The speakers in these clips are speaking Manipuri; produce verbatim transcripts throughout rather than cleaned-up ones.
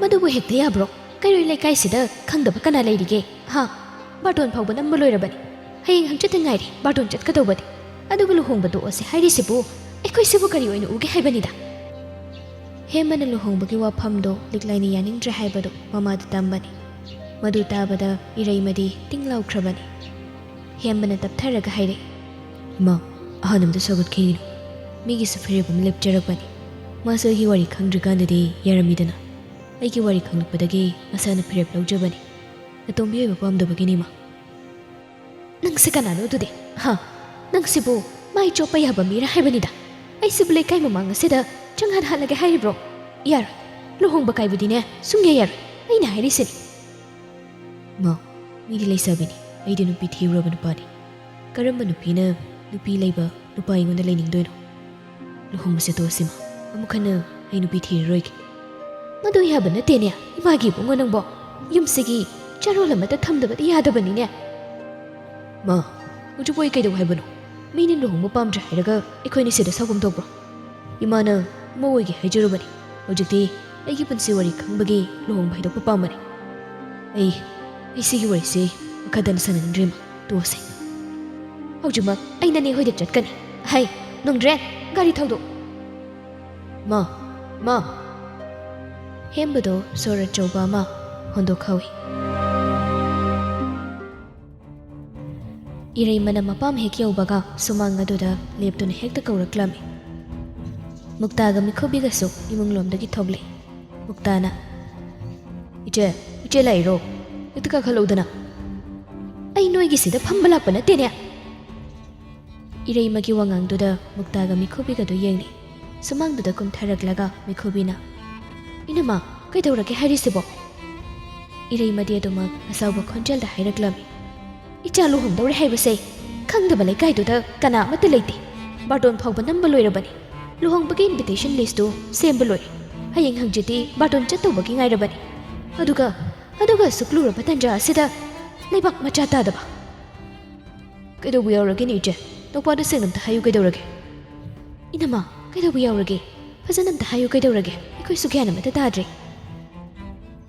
ꯑꯗꯨꯕꯨ ꯍꯦꯛꯇ ꯌꯥꯕ꯭ꯔꯣ? ꯀꯩꯔꯣꯏ ꯂꯩꯀꯥꯏꯁꯤꯗ ꯈꯪꯗꯕ ꯀꯅꯥ ꯂꯩꯔꯤꯒꯦ? ꯍꯥ? ꯕꯥꯔꯇꯣꯟ ꯐꯥꯎꯕ ꯅꯝꯕ ꯂꯣꯏꯔꯕꯅꯤ꯫ ꯍꯌꯦꯡ ꯍꯪꯆꯤꯠꯇ ꯉꯥꯏꯔꯦ ꯕꯥꯔꯇꯣꯟ ꯆꯠꯀꯗꯧꯕꯗꯤ꯫ ꯑꯗꯨꯒ ꯂꯨꯍꯣꯡꯕ ꯇꯣꯛꯑꯁꯦ ꯍꯥꯏꯔꯤꯁꯤꯕꯨ ꯑꯩꯈꯣꯏꯁꯤꯕꯨ ꯀꯔꯤ ꯑꯣꯏꯅ ꯎꯒꯦ ꯍꯥꯏꯕꯅꯤꯗ? ꯍꯦꯝꯕꯅ ꯂꯨꯍꯣꯡꯕꯒꯤ ꯋꯥꯐꯝꯗꯣ ꯂꯤꯛꯂꯥꯏꯅ ꯌꯥꯅꯤꯡꯗ꯭ꯔꯦ ꯍꯥꯏꯕꯗꯨ ꯃꯃꯥꯗ ꯇꯝꯕꯅꯤ꯫ ꯃꯗꯨ ꯇꯥꯕꯗ ꯏꯔꯩꯃꯗꯤ ꯇꯤꯡ ꯂꯥꯎꯈ꯭ꯔꯕꯅꯤ꯫ ꯍꯦꯝꯕꯅ ꯇꯞꯊꯔꯒ ꯍꯥꯏꯔꯛꯏ, "ꯏꯃꯥ, ꯑꯍꯟ ꯑꯝꯗ ꯁꯧꯒꯠꯈꯤꯒꯅꯨ꯫ ꯃꯤꯒꯤꯁꯨ ꯐꯤꯔꯦꯞ ꯑꯃ ꯂꯦꯞꯆꯔꯛꯄꯅꯤ꯫ ꯃꯥꯁꯨ ꯑꯩꯒꯤ ꯋꯥꯔꯤ ꯈꯪꯗ꯭ꯔꯤꯀꯥꯟꯗꯗꯤ ꯌꯥꯔꯝꯃꯤꯗꯅ꯫ ꯑꯩꯒꯤ ꯋꯥꯔꯤ ꯈꯪꯂꯛꯄꯗꯒꯤ ꯃꯁꯥꯅ ꯐꯤꯔꯦꯞ ꯂꯧꯖꯕꯅꯤ꯫ ꯑꯇꯣꯝꯕꯤ ꯑꯣꯏꯕ ꯄꯥꯝꯗꯕꯒꯤꯅꯤ, ꯏꯃꯥ꯫" "ꯅꯪꯁꯦ ꯀꯅꯥꯅꯣ ꯑꯗꯨꯗꯤ? ꯍꯥ? ꯅꯪꯁꯤꯕꯨ ꯃꯥꯏ ꯆꯣꯞꯄ ꯌꯥꯕ ꯃꯤꯔꯥ ꯍꯥꯏꯕꯅꯤꯗ? ꯑꯩꯁꯤꯕꯨ ꯂꯩꯀꯥꯏ ꯃꯃꯥꯡ ꯑꯁꯤꯗ ꯆꯪꯍꯟ ꯍꯥꯠꯂꯒꯦ ꯍꯥꯏꯔꯤꯕ꯭ꯔꯣ? ꯌꯥꯔꯣꯏ꯫ ꯂꯨꯍꯣꯡꯕ ꯀꯥꯏꯕꯗꯤꯅꯦ ꯁꯨꯡꯌꯥ ꯌꯥꯔꯣꯏ꯫ ꯑꯩꯅ ꯍꯥꯏꯔꯤꯁꯤꯅꯤ꯫" "ꯃꯥ, ꯃꯤꯗꯤ ꯂꯩꯁꯥꯕꯤꯅꯤ꯫ ꯑꯩꯗꯤ ꯅꯨꯄꯤ ꯊꯤꯔꯨꯔꯕ ꯅꯨꯄꯥꯅꯤ꯫ ꯀꯔꯝꯕ ꯅꯨꯄꯤꯅ ꯅꯨꯄꯤ ꯂꯩꯕ ꯅꯨꯄꯥ ꯑꯩꯉꯣꯟꯗ ꯂꯩꯅꯤꯡꯗꯣꯏꯅꯣ? ꯂꯨꯍꯣꯡꯕꯁꯦ ꯇꯣꯛꯑꯁꯤꯃ꯫ ꯑꯃꯨꯛ ꯍꯟꯅ ꯑꯩ ꯅꯨꯄꯤ ꯊꯤꯔꯔꯣꯏꯒꯦ꯫" "ꯃꯗꯨ ꯌꯥꯕ ꯅꯠꯇꯦꯅꯦ, ꯏꯃꯥꯒꯤ ꯏꯕꯨꯡꯉꯣ ꯅꯪꯕꯣ꯫ ꯌꯨꯝꯁꯤꯒꯤ ꯆꯥꯔꯣꯜ ꯑꯃꯠꯇ ꯊꯝꯗꯕꯗꯤ ꯌꯥꯗꯕꯅꯤꯅꯦ꯫" "ꯃꯥ, ꯍꯧꯖꯤꯛꯄꯨ ꯑꯩ ꯀꯩꯗꯧ ꯍꯥꯏꯕꯅꯣ? ꯃꯤꯅ ꯂꯨꯍꯣꯡꯕ ꯄꯥꯝꯗ꯭ꯔꯦ ꯍꯥꯏꯔꯒ ꯑꯩꯈꯣꯏꯅ ꯁꯤꯗ ꯁꯥꯎꯐꯝ ꯊꯣꯛꯄ꯭ꯔꯣ? ꯏꯃꯥꯅ ꯑꯃ ꯑꯣꯏꯒꯦ ꯍꯥꯏꯖꯔꯨꯕꯅꯤ꯫ ꯍꯧꯖꯤꯛꯇꯤ ꯑꯩꯒꯤ ꯄꯨꯟꯁꯤ ꯋꯥꯔꯤ ꯈꯪꯕꯒꯤ ꯂꯨꯍꯣꯡꯕ ꯍꯥꯏꯗꯣꯛꯄ ꯄꯥꯝꯕꯅꯤ꯫ ꯑꯩ, ꯑꯩ ꯁꯤꯒꯤ ꯋꯥꯔꯤꯁꯤ ꯃꯈꯥ ꯇꯥꯅ ꯁꯥꯟꯅꯅꯤꯡꯗ꯭ꯔꯦ, ꯏꯃꯥ꯫ ꯇꯣꯛꯑꯁꯦ꯫" "ꯍꯧꯖꯤꯛꯃꯛ ꯑꯩ ꯅꯅꯦ ꯍꯣꯏꯗ ꯆꯠꯀꯅꯤ꯫ ꯍꯩ, ꯅꯣꯡꯗ꯭ꯔꯦꯟ, ꯒꯥꯔꯤ ꯊꯧꯗꯣꯛ꯫" "ꯃꯥ, ꯃꯥ꯫" ꯍꯦꯝꯕꯗꯣ ꯁꯣꯔ ꯑꯆꯧꯕ ꯑꯃ ꯍꯣꯟꯗꯣꯛꯍꯧꯏ꯫ ꯏꯔꯩꯃꯅ ꯃꯄꯥꯝ ꯍꯦꯛ ꯌꯧꯕꯒ ꯁꯨꯃꯥꯡ ꯑꯗꯨꯗ ꯂꯦꯞꯇꯨꯅ ꯍꯦꯛꯇ ꯀꯧꯔꯛꯂꯝꯃꯤ꯫ ꯃꯨꯛꯇꯥꯒ ꯃꯤꯈꯨꯕꯤꯒꯁꯨ ꯏꯃꯨꯡꯂꯣꯝꯗꯒꯤ ꯊꯣꯛꯂꯛꯏ꯫ ꯃꯨꯛꯇꯥꯅ, "ꯏꯆꯦ, ꯏꯆꯦ ꯂꯥꯛꯏꯔꯣ? ꯍꯦꯛꯇ ꯀꯥꯈꯠꯂꯛꯎꯗꯅ꯫" "ꯑꯩ ꯅꯣꯏꯒꯤꯁꯤꯗ ꯐꯝꯕ ꯂꯥꯛꯄ ꯅꯠꯇꯦꯅꯦ꯫" ꯏꯔꯩꯃꯒꯤ ꯋꯥꯉꯥꯡꯗꯨꯗ ꯃꯨꯛꯇꯥꯒ ꯃꯤꯈꯨꯕꯤꯒꯗꯨ ꯌꯦꯡꯂꯤ꯫ ꯁꯨꯃꯥꯡꯗꯨꯗ ꯀꯨꯝꯊꯔꯛꯂꯒ ꯃꯤꯈꯨꯕꯤꯅ, "ꯏꯅꯝꯃ, ꯀꯩꯗꯧꯔꯒꯦ ꯍꯥꯏꯔꯤꯁꯤꯕꯣ?" ꯏꯔꯩꯃꯗꯤ ꯑꯗꯨꯃꯛ ꯑꯁꯥꯎꯕ ꯈꯣꯟꯖꯦꯜꯗ ꯍꯥꯏꯔꯛꯂꯝꯃꯤ꯫ "ꯏꯆꯥ ꯂꯨꯍꯣꯡꯗꯧꯔꯦ ꯍꯥꯏꯕꯁꯦ ꯈꯪꯗꯕ ꯂꯩꯀꯥꯏꯗꯨꯗ ꯀꯅꯥ ꯑꯃꯠꯇ ꯂꯩꯇꯦ꯫ ꯕꯥꯔꯇꯣꯟ ꯐꯥꯎꯕ ꯅꯝꯕ ꯂꯣꯏꯔꯕꯅꯤ꯫ ꯂꯨꯍꯣꯡꯕꯒꯤ invitation listꯇꯨ ꯁꯦꯝꯕ ꯂꯣꯏꯔꯦ꯫ ꯍꯌꯦꯡ ꯍꯪꯆꯤꯠꯇꯤ ꯕꯥꯔꯇꯣꯟ ꯆꯠꯇꯧꯕꯒꯤ ꯉꯥꯏꯔꯕꯅꯤ꯫ ꯑꯗꯨꯒ, ꯑꯗꯨꯒ ꯑꯁꯨꯛ ꯂꯨꯔꯕ ꯇꯟꯖꯥ ꯑꯁꯤꯗ ꯂꯩꯕꯥꯛ ꯃꯆꯥ ꯇꯥꯗꯕ꯫" "ꯀꯩꯗꯧꯕ ꯌꯥꯎꯔꯒꯦꯅꯦ ꯏꯆꯦ? ꯅꯧꯄꯥꯗ ꯁꯦꯡꯅ ꯑꯝꯇ ꯍꯥꯏꯌꯨ ꯀꯩꯗꯧꯔꯒꯦ?" "ꯏꯅꯝꯃ, ꯀꯩꯗꯧꯕ ꯌꯥꯎꯔꯒꯦ? ꯐꯖꯅ ꯑꯝꯇ ꯍꯥꯏꯌꯨ ꯀꯩꯗꯧꯔꯒꯦ? ꯑꯩꯈꯣꯏꯁꯨ ꯒ꯭ꯌꯥꯟ ꯑꯃꯠꯇ ꯇꯥꯗ꯭ꯔꯦ꯫"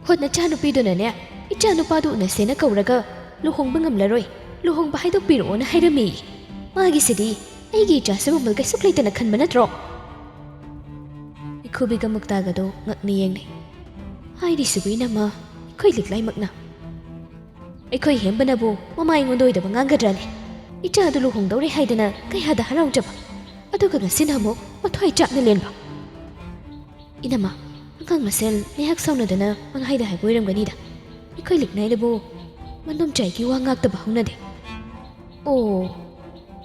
ꯍꯣ, ꯅꯆꯥꯅꯨꯄꯤꯗꯨꯅꯅꯦ, ꯏꯆꯥꯅꯨꯄꯥꯗꯨ ꯎꯅꯁꯦꯅ ꯀꯧꯔꯒ ꯂꯨꯍꯣꯡꯕ ꯉꯝꯂꯔꯣꯏ, ꯂꯨꯍꯣꯡꯕ ꯍꯥꯏꯗꯣꯛꯄꯤꯔꯛꯑꯣꯅ ꯍꯥꯏꯔꯝꯃꯤ꯫ ꯃꯥꯒꯤꯁꯤꯗꯤ ꯑꯩꯒꯤ ꯏꯆꯥꯁꯦ ꯃꯃꯜ ꯀꯩꯁꯨ ꯂꯩꯇꯅ ꯈꯟꯕ ꯅꯠꯇ꯭ꯔꯣ? ꯃꯤꯈꯨꯕꯤꯒ ꯃꯨꯛꯇꯥꯒꯗꯣ ꯉꯛꯅ ꯌꯦꯡꯅꯩ꯫ ꯍꯥꯏꯔꯤꯁꯤꯕꯨ ꯏꯅꯝꯃ, ꯑꯩꯈꯣꯏ ꯂꯤꯛꯂꯥꯏꯃꯛꯅ꯫ ꯑꯩꯈꯣꯏ ꯍꯦꯝꯕꯅꯕꯨ ꯃꯃꯥ ꯑꯩꯉꯣꯟꯗ ꯑꯣꯏꯗꯕ ꯉꯥꯡꯒꯗ꯭ꯔꯅꯦ? ꯏꯆꯥꯗꯨ ꯂꯨꯍꯣꯡꯗꯧꯔꯦ ꯍꯥꯏꯗꯅ ꯀꯌꯥꯗ ꯍꯔꯥꯎꯖꯕ, ꯑꯗꯨꯒ ꯉꯁꯤꯅ ꯑꯃꯨꯛ ꯃꯊ꯭ꯋꯥꯏ ꯆꯥꯛꯅ ꯂꯦꯟꯕ꯫ ꯏꯅꯝꯃ, ꯑꯉꯥꯡ ꯃꯁꯦꯜ ꯉꯥꯏꯍꯥꯛ ꯁꯥꯎꯅꯗꯅ ꯄꯪꯍꯥꯏꯗ ꯍꯥꯏꯕ ꯑꯣꯏꯔꯝꯒꯅꯤꯗ꯫ ꯑꯩꯈꯣꯏ ꯂꯤꯛꯅꯥꯏꯗꯕꯨ ꯃꯟꯗꯣꯝꯆꯥꯏꯒꯤ ꯋꯥ ꯉꯥꯛꯇꯕ ꯍꯧꯅꯗꯦ꯫ ꯑꯣ,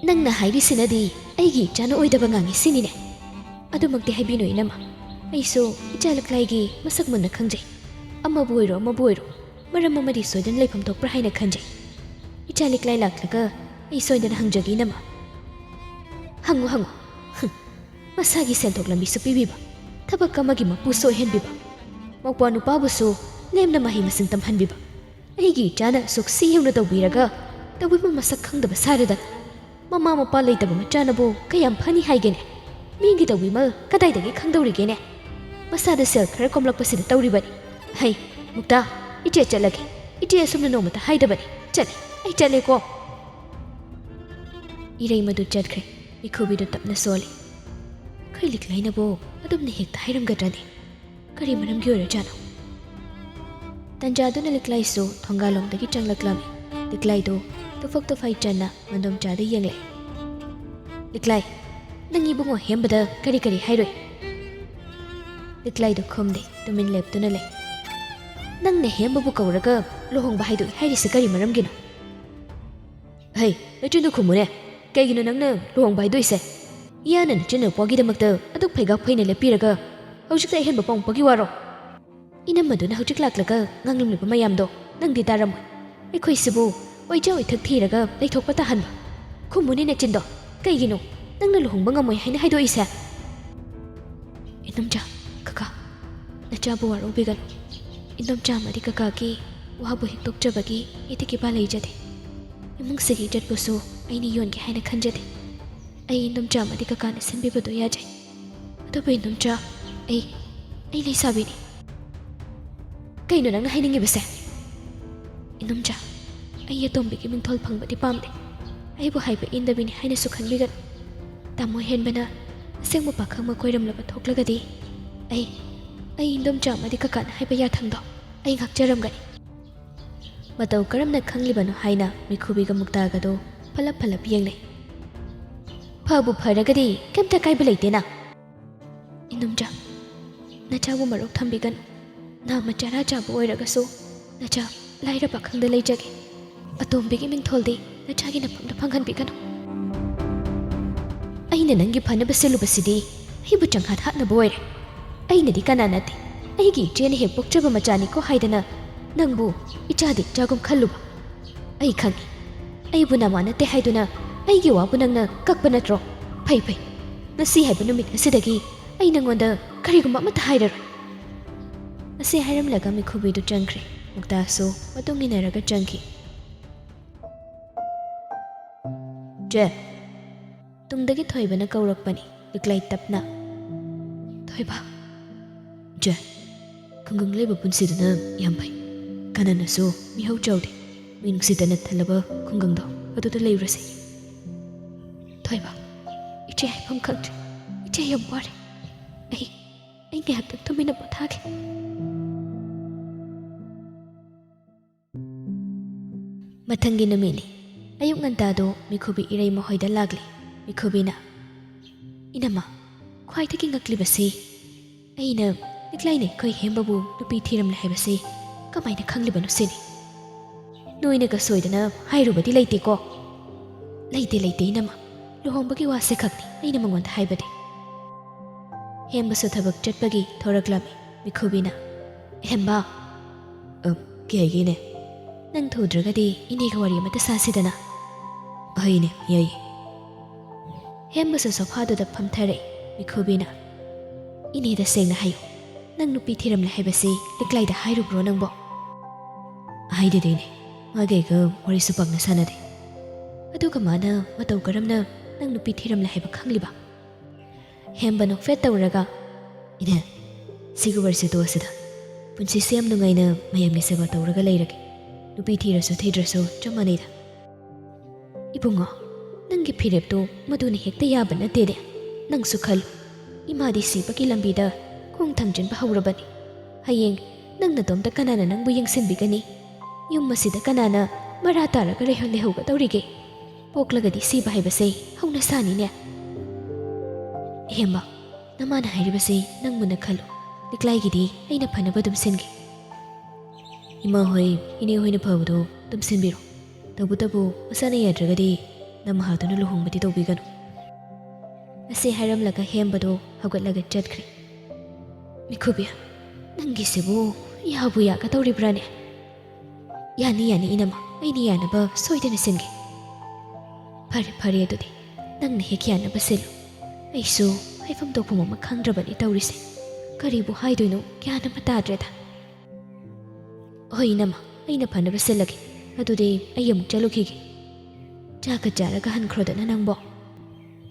ꯅꯪꯅ ꯍꯥꯏꯔꯤꯁꯤꯅꯗꯤ ꯑꯩꯒꯤ ꯏꯆꯥꯅ ꯑꯣꯏꯗꯕ ꯉꯥꯡꯉꯤ ꯁꯤꯅꯤꯅꯦ꯫ ꯑꯗꯨꯃꯛꯇꯤ ꯍꯥꯏꯕꯤꯅꯨ ꯏꯅꯝꯃ꯫ ꯑꯩꯁꯨ ꯏꯆꯥ ꯂꯤꯛꯂꯥꯏꯒꯤ ꯃꯁꯛ ꯃꯨꯟꯅ ꯈꯪꯖꯩ꯫ ꯑꯃꯕꯨ ꯑꯣꯏꯔꯣ ꯑꯃꯕꯨ ꯑꯣꯏꯔꯣ, ꯃꯔꯝ ꯑꯃꯗꯤ ꯁꯣꯏꯗꯅ ꯂꯩꯐꯝ ꯊꯣꯛꯄ꯭ꯔꯥ ꯍꯥꯏꯅ ꯈꯟꯖꯩ꯫ ꯏꯆꯥ ꯂꯤꯛꯂꯥꯏ ꯂꯥꯛꯂꯒ ꯑꯩ ꯁꯣꯏꯗꯅ ꯍꯪꯖꯒꯦ ꯏꯅꯝꯃ꯫ ꯍꯪꯉꯨ ꯍꯪꯉꯨ꯫ ꯍꯨꯝ꯫ ꯃꯁꯥꯒꯤ ꯁꯦꯟꯊꯣꯛ ꯂꯝꯕꯤꯁꯨ ꯄꯤꯕꯤꯕ, ꯊꯕꯛ ꯑꯃꯒꯤ ꯃꯄꯨꯁꯨ ꯑꯣꯏꯍꯟꯕꯤꯕ, ꯃꯧꯄ꯭ꯋꯥ ꯅꯨꯄꯥꯕꯨꯁꯨ ꯂꯦꯝꯅ ꯃꯍꯩ ꯃꯁꯤꯡ ꯇꯝꯍꯟꯕꯤꯕ꯫ ꯑꯩꯒꯤ ꯏꯆꯥꯅ ꯑꯁꯨꯛ ꯁꯤ ꯌꯧꯅ ꯇꯧꯕꯤꯔꯒ ꯇꯧꯕꯤꯃꯜ ꯃꯁꯛ ꯈꯪꯗꯕ ꯁꯥꯔꯗꯅ꯫ ꯃꯃꯥ ꯃꯄꯥ ꯂꯩꯇꯕ ꯃꯆꯥꯅꯕꯨ ꯀꯌꯥꯝ ꯐꯅꯤ ꯍꯥꯏꯒꯦꯅꯦ? ꯃꯤꯒꯤ ꯇꯧꯕꯤꯃꯜ ꯀꯗꯥꯏꯗꯒꯤ ꯈꯪꯗꯧꯔꯤꯒꯦꯅꯦ? ꯃꯁꯥꯗ ꯁꯦꯜ ꯈꯔ ꯀꯣꯝꯂꯛꯄꯁꯤꯗ ꯇꯧꯔꯤꯕꯅꯤ꯫ ꯍꯩ, ꯃꯨꯛꯇꯥ, ꯏꯆꯦ ꯆꯠꯂꯒꯦ꯫ ꯏꯆꯦ ꯑꯁꯨꯝꯅ ꯅꯣꯡꯃꯇ ꯍꯥꯏꯗꯕꯅꯤ꯫ ꯆꯠꯂꯦ, ꯑꯩ ꯆꯠꯂꯦꯀꯣ꯫ ꯏꯔꯩꯃꯗꯨ ꯆꯠꯈ꯭ꯔꯦ꯫ ꯃꯤꯈꯨꯕꯤꯗꯨ ꯇꯞꯅ ꯁꯣꯜꯂꯤ꯫ ꯑꯩꯈꯣꯏ ꯂꯤꯛꯂꯥꯏꯅꯕꯨ ꯑꯗꯨꯝꯅ ꯍꯦꯛꯇ ꯍꯥꯏꯔꯝꯒꯗ꯭ꯔꯅꯦ? ꯀꯔꯤ ꯃꯔꯝꯒꯤ ꯑꯣꯏꯔꯖꯥꯠꯅꯣ? ꯇꯟꯖꯥꯗꯨꯅ ꯂꯤꯛꯂꯥꯏꯁꯨ ꯊꯣꯡꯒꯥꯜꯂꯣꯝꯗꯒꯤ ꯆꯪꯂꯛꯂꯝꯃꯤ꯫ ꯂꯤꯛꯂꯥꯏꯗꯨ ꯇꯨꯐꯛ ꯇꯨꯐꯥꯏ ꯆꯟꯅ ꯃꯟꯗꯣꯝꯆꯥꯗ ꯌꯦꯡꯂꯛꯏ꯫ "ꯂꯤꯛꯂꯥꯏ, ꯅꯪ ꯏꯕꯨꯡꯉꯣ ꯍꯦꯝꯕꯗ ꯀꯔꯤ ꯀꯔꯤ ꯍꯥꯏꯔꯨꯏ?" ꯂꯤꯛꯂꯥꯏꯗꯨ ꯈꯨꯝꯗꯦ, ꯇꯨꯃꯤꯟ ꯂꯦꯞꯇꯨꯅ ꯂꯩ꯫ "ꯅꯪꯅ ꯍꯦꯝꯕꯕꯨ ꯀꯧꯔꯒ ꯂꯨꯍꯣꯡꯕ ꯍꯥꯏꯗꯣꯛꯏ ꯍꯥꯏꯔꯤꯁꯤ ꯀꯔꯤ ꯃꯔꯝꯒꯤꯅꯣ?" "ꯍꯩ, ꯅꯆꯤꯟꯗꯨ ꯈꯨꯝꯃꯨꯅꯦ꯫ ꯀꯩꯒꯤꯅꯣ ꯅꯪꯅ ꯂꯨꯍꯣꯡꯕ ꯍꯥꯏꯗꯣꯛꯏꯁꯦ? ꯏꯌꯥꯅ ꯅꯆꯤꯟꯅ ꯄꯣꯛꯈꯤꯗꯃꯛꯇ ꯑꯗꯨꯛ ꯐꯩꯒꯥꯛ ꯐꯩꯅ ꯂꯦꯞꯄꯤꯔꯒ ꯍꯧꯖꯤꯛꯇ ꯑꯍꯦꯟꯕ ꯄꯥꯎ ꯄꯣꯛꯈꯤ ꯋꯥꯔꯣ?" ꯏꯅꯝꯃꯗꯨꯅ ꯍꯧꯖꯤꯛ ꯂꯥꯛꯂꯒ ꯉꯥꯡꯂꯝꯂꯤꯕ ꯃꯌꯥꯝꯗꯣ ꯅꯪꯗꯤ ꯇꯥꯔꯝꯃꯣꯏ꯫ ꯑꯩꯈꯣꯏꯁꯤꯕꯨ ꯑꯣꯏꯖ ꯑꯣꯏꯊꯛ ꯊꯤꯔꯒ ꯂꯩꯊꯣꯛꯄ ꯇꯥꯍꯟꯕ꯫ ꯈꯨꯝꯃꯨꯅꯦ ꯅꯆꯤꯟꯗꯣ꯫ ꯀꯩꯒꯤꯅꯣ ꯅꯪꯅ ꯂꯨꯍꯣꯡꯕ ꯉꯝꯃꯣꯏ ꯍꯥꯏꯅ ꯍꯥꯏꯗꯣꯛꯏꯁꯦ? ꯏꯅꯝꯆꯥ, ꯀꯀꯥ, ꯅꯆꯥꯕꯨ ꯋꯥꯔꯧꯕꯤꯒꯅꯨ꯫ ꯏꯅꯝꯆꯥ ꯑꯃꯗꯤ ꯀꯀꯥꯒꯤ ꯋꯥꯕꯨ ꯍꯦꯛ ꯇꯣꯛꯆꯕꯒꯤ ꯑꯩꯗꯤ ꯀꯤꯄꯥ ꯂꯩꯖꯗꯦ꯫ ꯏꯃꯨꯡꯁꯤꯒꯤ ꯏꯖꯠꯄꯨꯁꯨ ꯑꯩꯅ ꯌꯣꯟꯒꯦ ꯍꯥꯏꯅ ꯈꯟꯖꯗꯦ꯫ ꯑꯩ ꯏꯅꯝꯆꯥ ꯑꯃꯗꯤ ꯀꯀꯥꯅ ꯁꯤꯟꯕꯤꯕꯗꯨ ꯌꯥꯖꯩ꯫ ꯑꯗꯨꯕꯨ ꯏꯅꯝꯆꯥ, ꯑꯩ, ꯑꯩ ꯂꯩꯁꯥꯕꯤꯅꯤ꯫ ꯀꯩꯅꯣ ꯅꯪꯅ ꯍꯥꯏꯅꯤꯡꯉꯤꯕꯁꯦ? ꯏꯅꯨꯝꯖꯥ, ꯑꯩ ꯑꯇꯣꯝꯕꯤꯒꯤ ꯃꯤꯡꯊꯣꯜ ꯐꯪꯕꯗꯤ ꯄꯥꯝꯗꯦ꯫ ꯑꯩꯕꯨ ꯍꯥꯏꯕ ꯏꯟꯗꯕꯤꯅꯤ ꯍꯥꯏꯅꯁꯨ ꯈꯟꯕꯤꯒꯅꯨ꯫ ꯇꯥꯃꯣ ꯍꯦꯟꯕꯅ ꯑꯁꯦꯡꯕ ꯄꯥꯈꯪ ꯑꯃ ꯀꯣꯏꯔꯝꯂꯕ ꯊꯣꯛꯂꯒꯗꯤ ꯑꯩ, ꯑꯩ ꯏꯟꯗꯣꯝꯆꯥ ꯑꯃꯗꯤ ꯀꯀꯥꯅ ꯍꯥꯏꯕ ꯌꯥꯊꯪꯗꯣ ꯑꯩ ꯉꯥꯛꯆꯔꯝꯒꯅꯤ꯫ ꯃꯇꯧ ꯀꯔꯝꯅ ꯈꯪꯂꯤꯕꯅꯣ ꯍꯥꯏꯅ ꯃꯤꯈꯨꯕꯤꯒ ꯃꯨꯛꯇꯥꯒꯗꯣ ꯐꯂꯞ ꯐꯂꯞ ꯌꯦꯡꯅꯩ꯫ ꯐꯕꯨ ꯐꯔꯒꯗꯤ ꯀꯩꯝꯇ ꯀꯥꯏꯕ ꯂꯩꯇꯦꯅ꯫ ꯏꯅꯨꯝꯖꯥ, ꯅꯆꯥꯕꯨ ꯃꯔꯧ ꯊꯝꯕꯤꯒꯅꯨ꯫ ꯅꯥꯃ ꯆꯔꯥ ꯆꯥꯕ ꯑꯣꯏꯔꯒꯁꯨ ꯅꯆꯥ ꯂꯥꯏꯔ ꯄꯥꯈꯪꯗ ꯂꯩꯖꯒꯦ꯫ ꯑꯇꯣꯝꯕꯤꯒꯤ ꯃꯤꯡꯊꯣꯜꯗꯤ ꯅꯆꯥꯒꯤ ꯅꯐꯝꯗ ꯐꯪꯍꯟꯕꯤꯒꯅꯨ꯫ ꯑꯩꯅ ꯅꯪꯒꯤ ꯐꯅꯕ ꯁꯤꯜꯂꯨꯕꯁꯤꯗꯤ ꯑꯩꯕꯨ ꯆꯪꯍꯥꯠ ꯍꯥꯠꯅꯕ ꯑꯣꯏꯔꯦ꯫ ꯑꯩꯅꯗꯤ ꯀꯅꯥ ꯅꯠꯇꯦ, ꯑꯩꯒꯤ ꯏꯆꯦꯅ ꯍꯦꯛ ꯄꯣꯛꯆꯕ ꯃꯆꯥꯅꯤꯀꯣ ꯍꯥꯏꯗꯅ ꯅꯪꯕꯨ ꯏꯆꯥꯗꯤ ꯏꯆꯥꯒꯨꯝ ꯈꯜꯂꯨꯕ꯫ ꯑꯩ ꯈꯪꯏ, ꯑꯩꯕꯨ ꯅꯃꯥ ꯅꯠꯇꯦ ꯍꯥꯏꯗꯨꯅ ꯑꯩꯒꯤ ꯋꯥꯕꯨ ꯅꯪꯅ ꯀꯛꯄ ꯅꯠꯇ꯭ꯔꯣ? ꯐꯩ ꯐꯩ, ꯉꯁꯤ ꯍꯥꯏꯕ ꯅꯨꯃꯤꯠ ꯑꯁꯤꯗꯒꯤ ꯑꯩ ꯅꯪꯉꯣꯟꯗ ꯀꯔꯤꯒꯨꯝꯕ ꯑꯃꯠꯇ ꯍꯥꯏꯔꯔꯣꯏ꯫ ꯑꯁꯤ ꯍꯥꯏꯔꯝꯂꯒ ꯃꯤꯈꯨꯕꯤꯗꯨ ꯆꯪꯈ꯭ꯔꯦ꯫ ꯃꯨꯛꯇꯥꯁꯨ ꯃꯇꯨꯡ ꯏꯟꯅꯔꯒ ꯆꯪꯈꯤ꯫ ꯆꯦ! ꯇꯨꯡꯗꯒꯤ ꯊꯣꯏꯕꯅ ꯀꯧꯔꯛꯄꯅꯤ, ꯂꯤꯛꯂꯥꯏ ꯇꯞꯅ꯫ ꯊꯣꯏꯕ꯫ ꯆꯦ, ꯈꯨꯡꯒꯪ ꯂꯩꯕ ꯄꯨꯟꯁꯤꯗꯨꯅ ꯌꯥꯝ ꯐꯩ꯫ ꯀꯅꯥꯅꯁꯨ ꯃꯤꯍꯧ ꯆꯥꯎꯗꯦ꯫ ꯃꯤ ꯅꯨꯡꯁꯤꯇꯅ ꯊꯜꯂꯕ ꯈꯨꯡꯒꯪꯗꯣ ꯑꯗꯨꯗ ꯂꯩꯔꯨꯔꯁꯦ꯫ ꯊꯣꯏꯕ, ꯏꯆꯦ ꯍꯥꯏꯐꯝ ꯈꯪꯗ꯭ꯔꯦ꯫ ꯏꯆꯦ ꯌꯥꯝ ꯋꯥꯔꯦ꯫ ꯑꯩ, ꯑꯩ ꯉꯥꯏꯍꯥꯛꯇꯪ ꯇꯨꯃꯤꯟꯅ ꯄꯣꯊꯥꯒꯦ꯫ ꯃꯊꯪꯒꯤ ꯅꯨꯃꯤꯠꯅꯤ꯫ ꯑꯌꯨꯛ ꯉꯟꯇꯥꯗꯣ ꯃꯤꯈꯨꯕꯤ ꯏꯔꯩꯃ ꯍꯣꯏꯗ ꯂꯥꯛꯂꯦ꯫ ꯃꯤꯈꯨꯕꯤꯅ, "ꯏꯅꯝꯃ, ꯈ꯭ꯋꯥꯏꯗꯒꯤ ꯉꯛꯂꯤꯕꯁꯤ ꯑꯩꯅ ꯂꯤꯛꯂꯥꯏꯅ ꯑꯩꯈꯣꯏ ꯍꯦꯝꯕꯕꯨ ꯅꯨꯄꯤ ꯊꯤꯔꯝꯂꯦ ꯍꯥꯏꯕꯁꯤ ꯀꯃꯥꯏꯅ ꯈꯪꯂꯤꯕꯅꯣ ꯁꯤꯅꯤ꯫ ꯅꯣꯏꯅꯒ ꯁꯣꯏꯗꯅ ꯍꯥꯏꯔꯨꯕꯗꯤ ꯂꯩꯇꯦꯀꯣ?" "ꯂꯩꯇꯦ, ꯂꯩꯇꯦ ꯏꯅꯝꯃ꯫ ꯂꯨꯍꯣꯡꯕꯒꯤ ꯋꯥꯁꯦ ꯈꯛꯅꯤ ꯑꯩꯅ ꯃꯉꯣꯟꯗ ꯍꯥꯏꯕꯗꯤ꯫" ꯍꯦꯝꯕꯁꯨ ꯊꯕꯛ ꯆꯠꯄꯒꯤ ꯊꯣꯔꯛꯂꯝꯃꯤ꯫ ꯃꯤꯈꯨꯕꯤꯅ, "ꯍꯦꯝꯕ, ꯑ, ꯀꯩ ꯍꯥꯏꯒꯦꯅꯦ? ꯅꯪ ꯊꯨꯗ꯭ꯔꯒꯗꯤ ꯏꯅꯦꯒ ꯋꯥꯔꯤ ꯑꯃꯇ ꯁꯥꯁꯤꯗꯅ?" "ꯍꯣꯏꯅꯦ, ꯌꯥꯏꯌꯦ꯫" ꯍꯦꯝꯕꯁꯨ ꯁꯣꯐꯥꯗꯨꯗ ꯐꯝꯊꯔꯛꯏ꯫ ꯃꯤꯈꯨꯕꯤꯅ, "ꯏꯅꯦꯗ ꯁꯦꯡꯅ ꯍꯥꯏꯌꯨ, ꯅꯪ ꯅꯨꯄꯤ ꯊꯤꯔꯝꯂꯦ ꯍꯥꯏꯕꯁꯤ ꯂꯤꯛꯂꯥꯏꯗ ꯍꯥꯏꯔꯨꯕ꯭ꯔꯣ ꯅꯪꯕꯣ?" "ꯍꯥꯏꯗꯦꯗ ꯏꯅꯦ, ꯃꯥꯒ ꯑꯩꯒ ꯋꯥꯔꯤꯁꯨ ꯄꯥꯛꯅ ꯁꯥꯟꯅꯗꯦ꯫ ꯑꯗꯨꯒ ꯃꯥꯅ ꯃꯇꯧ ꯀꯔꯝꯅ ꯅꯪ ꯅꯨꯄꯤ ꯊꯤꯔꯝꯂꯦ ꯍꯥꯏꯕ ꯈꯪꯂꯤꯕ?" ꯍꯦꯝꯕ ꯅꯣꯛꯐꯦꯠ ꯇꯧꯔꯒ, "ꯏꯅꯦ, ꯁꯤꯒꯤ ꯋꯥꯔꯤꯁꯦ ꯇꯣꯛꯑꯁꯤꯗ꯫ ꯄꯨꯟꯁꯤꯁꯦ ꯌꯥꯝ ꯅꯨꯡꯉꯥꯏꯅ ꯃꯌꯥꯝꯒꯤ ꯁꯦꯕꯥ ꯇꯧꯔꯒ ꯂꯩꯔꯒꯦ꯫ ꯅꯨꯄꯤ ꯊꯤꯔꯁꯨ ꯊꯤꯗ꯭ꯔꯁꯨ ꯆꯞ ꯃꯥꯟꯅꯩꯗ꯫ ꯏꯕꯨꯡꯉꯣ, ꯅꯪꯒꯤ ꯐꯤꯔꯦꯞꯇꯣ ꯃꯗꯨꯅ ꯍꯦꯛꯇ ꯌꯥꯕ ꯅꯠꯇꯦꯅꯦ꯫ ꯅꯪꯁꯨ ꯈꯜꯂꯨ, ꯏꯃꯥꯗꯤ ꯁꯤꯕꯒꯤ ꯂꯝꯕꯤꯗ ꯈꯣꯡ ꯊꯥꯡꯖꯤꯟꯕ ꯍꯧꯔꯕꯅꯤ꯫ ꯍꯌꯦꯡ ꯅꯪ ꯅꯇꯣꯝꯇ ꯀꯅꯥꯅ ꯅꯪꯕꯨ ꯌꯦꯡꯁꯤꯟꯕꯤꯒꯅꯤ? ꯌꯨꯝ ꯑꯁꯤꯗ ꯀꯅꯥꯅ ꯃꯔꯥ ꯇꯥꯔꯒ ꯂꯩꯍ-, ꯂꯩꯍꯧꯒꯗꯧꯔꯤꯒꯦ? ꯄꯣꯛꯂꯒꯗꯤ ꯁꯤꯕ ꯍꯥꯏꯕꯁꯦ ꯍꯧꯅꯁꯥꯅꯤꯅꯦ꯫ ꯍꯦꯝꯕ, ꯅꯃꯥꯅ ꯍꯥꯏꯔꯤꯕꯁꯦ ꯅꯪ ꯃꯨꯟꯅ ꯈꯜꯂꯨ꯫ ꯂꯤꯛꯂꯥꯏꯒꯤꯗꯤ ꯑꯩꯅ ꯐꯅꯕ ꯑꯗꯨꯝ ꯁꯤꯟꯒꯦ꯫ ꯏꯃꯥ ꯍꯣꯏ, ꯏꯅꯦ ꯍꯣꯏꯅ ꯐꯕꯗꯣ ꯑꯗꯨꯝ ꯁꯤꯟꯕꯤꯔꯣ꯫ ꯇꯧꯕꯇꯕꯨ ꯃꯁꯥꯅ ꯌꯥꯗ꯭ꯔꯒꯗꯤ ꯅꯃꯍꯥꯗꯨꯅ ꯂꯨꯍꯣꯡꯕꯗꯤ ꯇꯧꯕꯤꯒꯅꯨ꯫ ꯑꯁꯤ ꯍꯥꯏꯔꯝꯂꯒ ꯍꯦꯝꯕꯗꯣ ꯍꯧꯒꯠꯂꯒ ꯆꯠꯈ꯭ꯔꯦ꯫ ꯃꯤꯈꯨꯕꯤ, ꯅꯪꯒꯤꯁꯤꯕꯨ ꯌꯥꯕꯨ ꯌꯥꯒꯗꯧꯔꯤꯕ꯭ꯔꯥꯅꯦ? ꯌꯥꯅꯤ, ꯌꯥꯅꯤ ꯏꯅꯝꯃ, ꯑꯩꯅ ꯌꯥꯅꯕ ꯁꯣꯏꯗꯅ ꯁꯤꯟꯒꯦ꯫ ꯐꯔꯦ, ꯐꯔꯦ, ꯑꯗꯨꯗꯤ ꯅꯪꯅ ꯍꯦꯛ ꯌꯥꯅꯕ ꯁꯤꯜꯂꯨ꯫ ꯑꯩꯁꯨ ꯍꯥꯏꯐꯝ ꯇꯧꯐꯝ ꯑꯃ ꯈꯪꯗ꯭ꯔꯕꯅꯤ ꯇꯧꯔꯤꯁꯦ꯫ ꯀꯔꯤꯕꯨ ꯍꯥꯏꯗꯣꯏꯅꯣ ꯒ꯭ꯌꯥꯟ ꯑꯃ ꯇꯥꯗ꯭ꯔꯦꯗ꯫ ꯍꯣꯏ ꯏꯅꯝꯃ, ꯑꯩꯅ ꯐꯅꯕ ꯁꯤꯜꯂꯒꯦ꯫ ꯑꯗꯨꯗꯤ ꯑꯩ ꯑꯃꯨꯛ ꯆꯠꯂꯨꯈꯤꯒꯦ꯫ ꯆꯥꯛꯀ ꯆꯥꯔꯒ ꯍꯟꯈ꯭ꯔꯣꯗꯅ ꯅꯪꯕꯣ꯫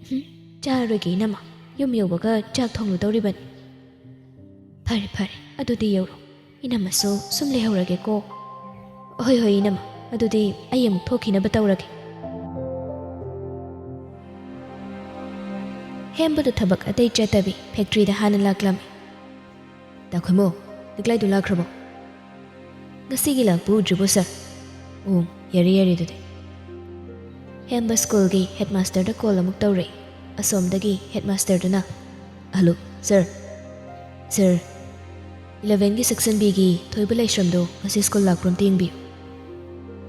ꯍꯨꯝ, ꯆꯥꯔꯣꯏꯒꯦ ꯏꯅꯝꯃ, ꯌꯨꯝ ꯌꯧꯕꯒ ꯆꯥꯛ ꯊꯣꯡꯂꯨꯗꯧꯔꯤꯕꯅꯤ꯫ ꯐꯔꯦ, ꯐꯔꯦ, ꯑꯗꯨꯗꯤ ꯌꯧꯔꯣ꯫ ꯏꯅꯝꯃꯁꯨ ꯁꯨꯝ ꯂꯩꯍꯧꯔꯒꯦꯀꯣ꯫ ꯍꯣꯏ, ꯍꯣꯏ ꯏꯅꯝꯃ, ꯑꯗꯨꯗꯤ ꯑꯩ ꯑꯃꯨꯛ ꯊꯣꯛꯈꯤꯅꯕ ꯇꯧꯔꯒꯦ꯫ ꯍꯦꯝꯕꯗꯨ ꯊꯕꯛ ꯑꯇꯩ ꯆꯠꯇꯕꯤ ꯐꯦꯛꯇ꯭ꯔꯤꯗ ꯍꯥꯟꯅ ꯂꯥꯛꯂꯝꯃꯤ꯫ ꯗꯥ ꯈꯣꯏꯃꯨ, ꯂꯤꯛꯂꯥꯏꯗꯨ ꯂꯥꯛꯈ꯭ꯔꯕꯣ? ꯉꯁꯤꯒꯤ ꯂꯥꯛꯄ ꯎꯗ꯭ꯔꯤꯕꯣ, ꯁꯥꯔ? ꯑꯣ, ꯌꯥꯔꯦ, ꯌꯥꯔꯦ ꯑꯗꯨꯗꯤ꯫ ꯍꯦꯝꯕ ꯁ꯭ꯀꯨꯜꯒꯤ ꯍꯦꯗꯃꯥꯁꯇꯔꯗ ꯀꯣꯜ ꯑꯃꯨꯛ ꯇꯧꯔꯦ꯫ ꯑꯁꯣꯝꯗꯒꯤ ꯍꯦꯗꯃꯥꯁꯇꯔꯗꯨꯅ, "ꯍꯜꯂꯣ, ꯁꯥꯔ꯫ ꯁꯥꯔ, ꯏꯂꯦꯚꯦꯟꯒꯤ ꯁꯦꯛꯁꯟ ꯕꯤꯒꯤ ꯊꯣꯏꯕ ꯂꯥꯏꯁ꯭ꯔꯝꯗꯣ ꯉꯁꯤ ꯁ꯭ꯀꯨꯜ ꯂꯥꯛꯄ꯭ꯔꯣ ꯑꯝꯇ ꯌꯦꯡꯕꯤꯌꯨ꯫"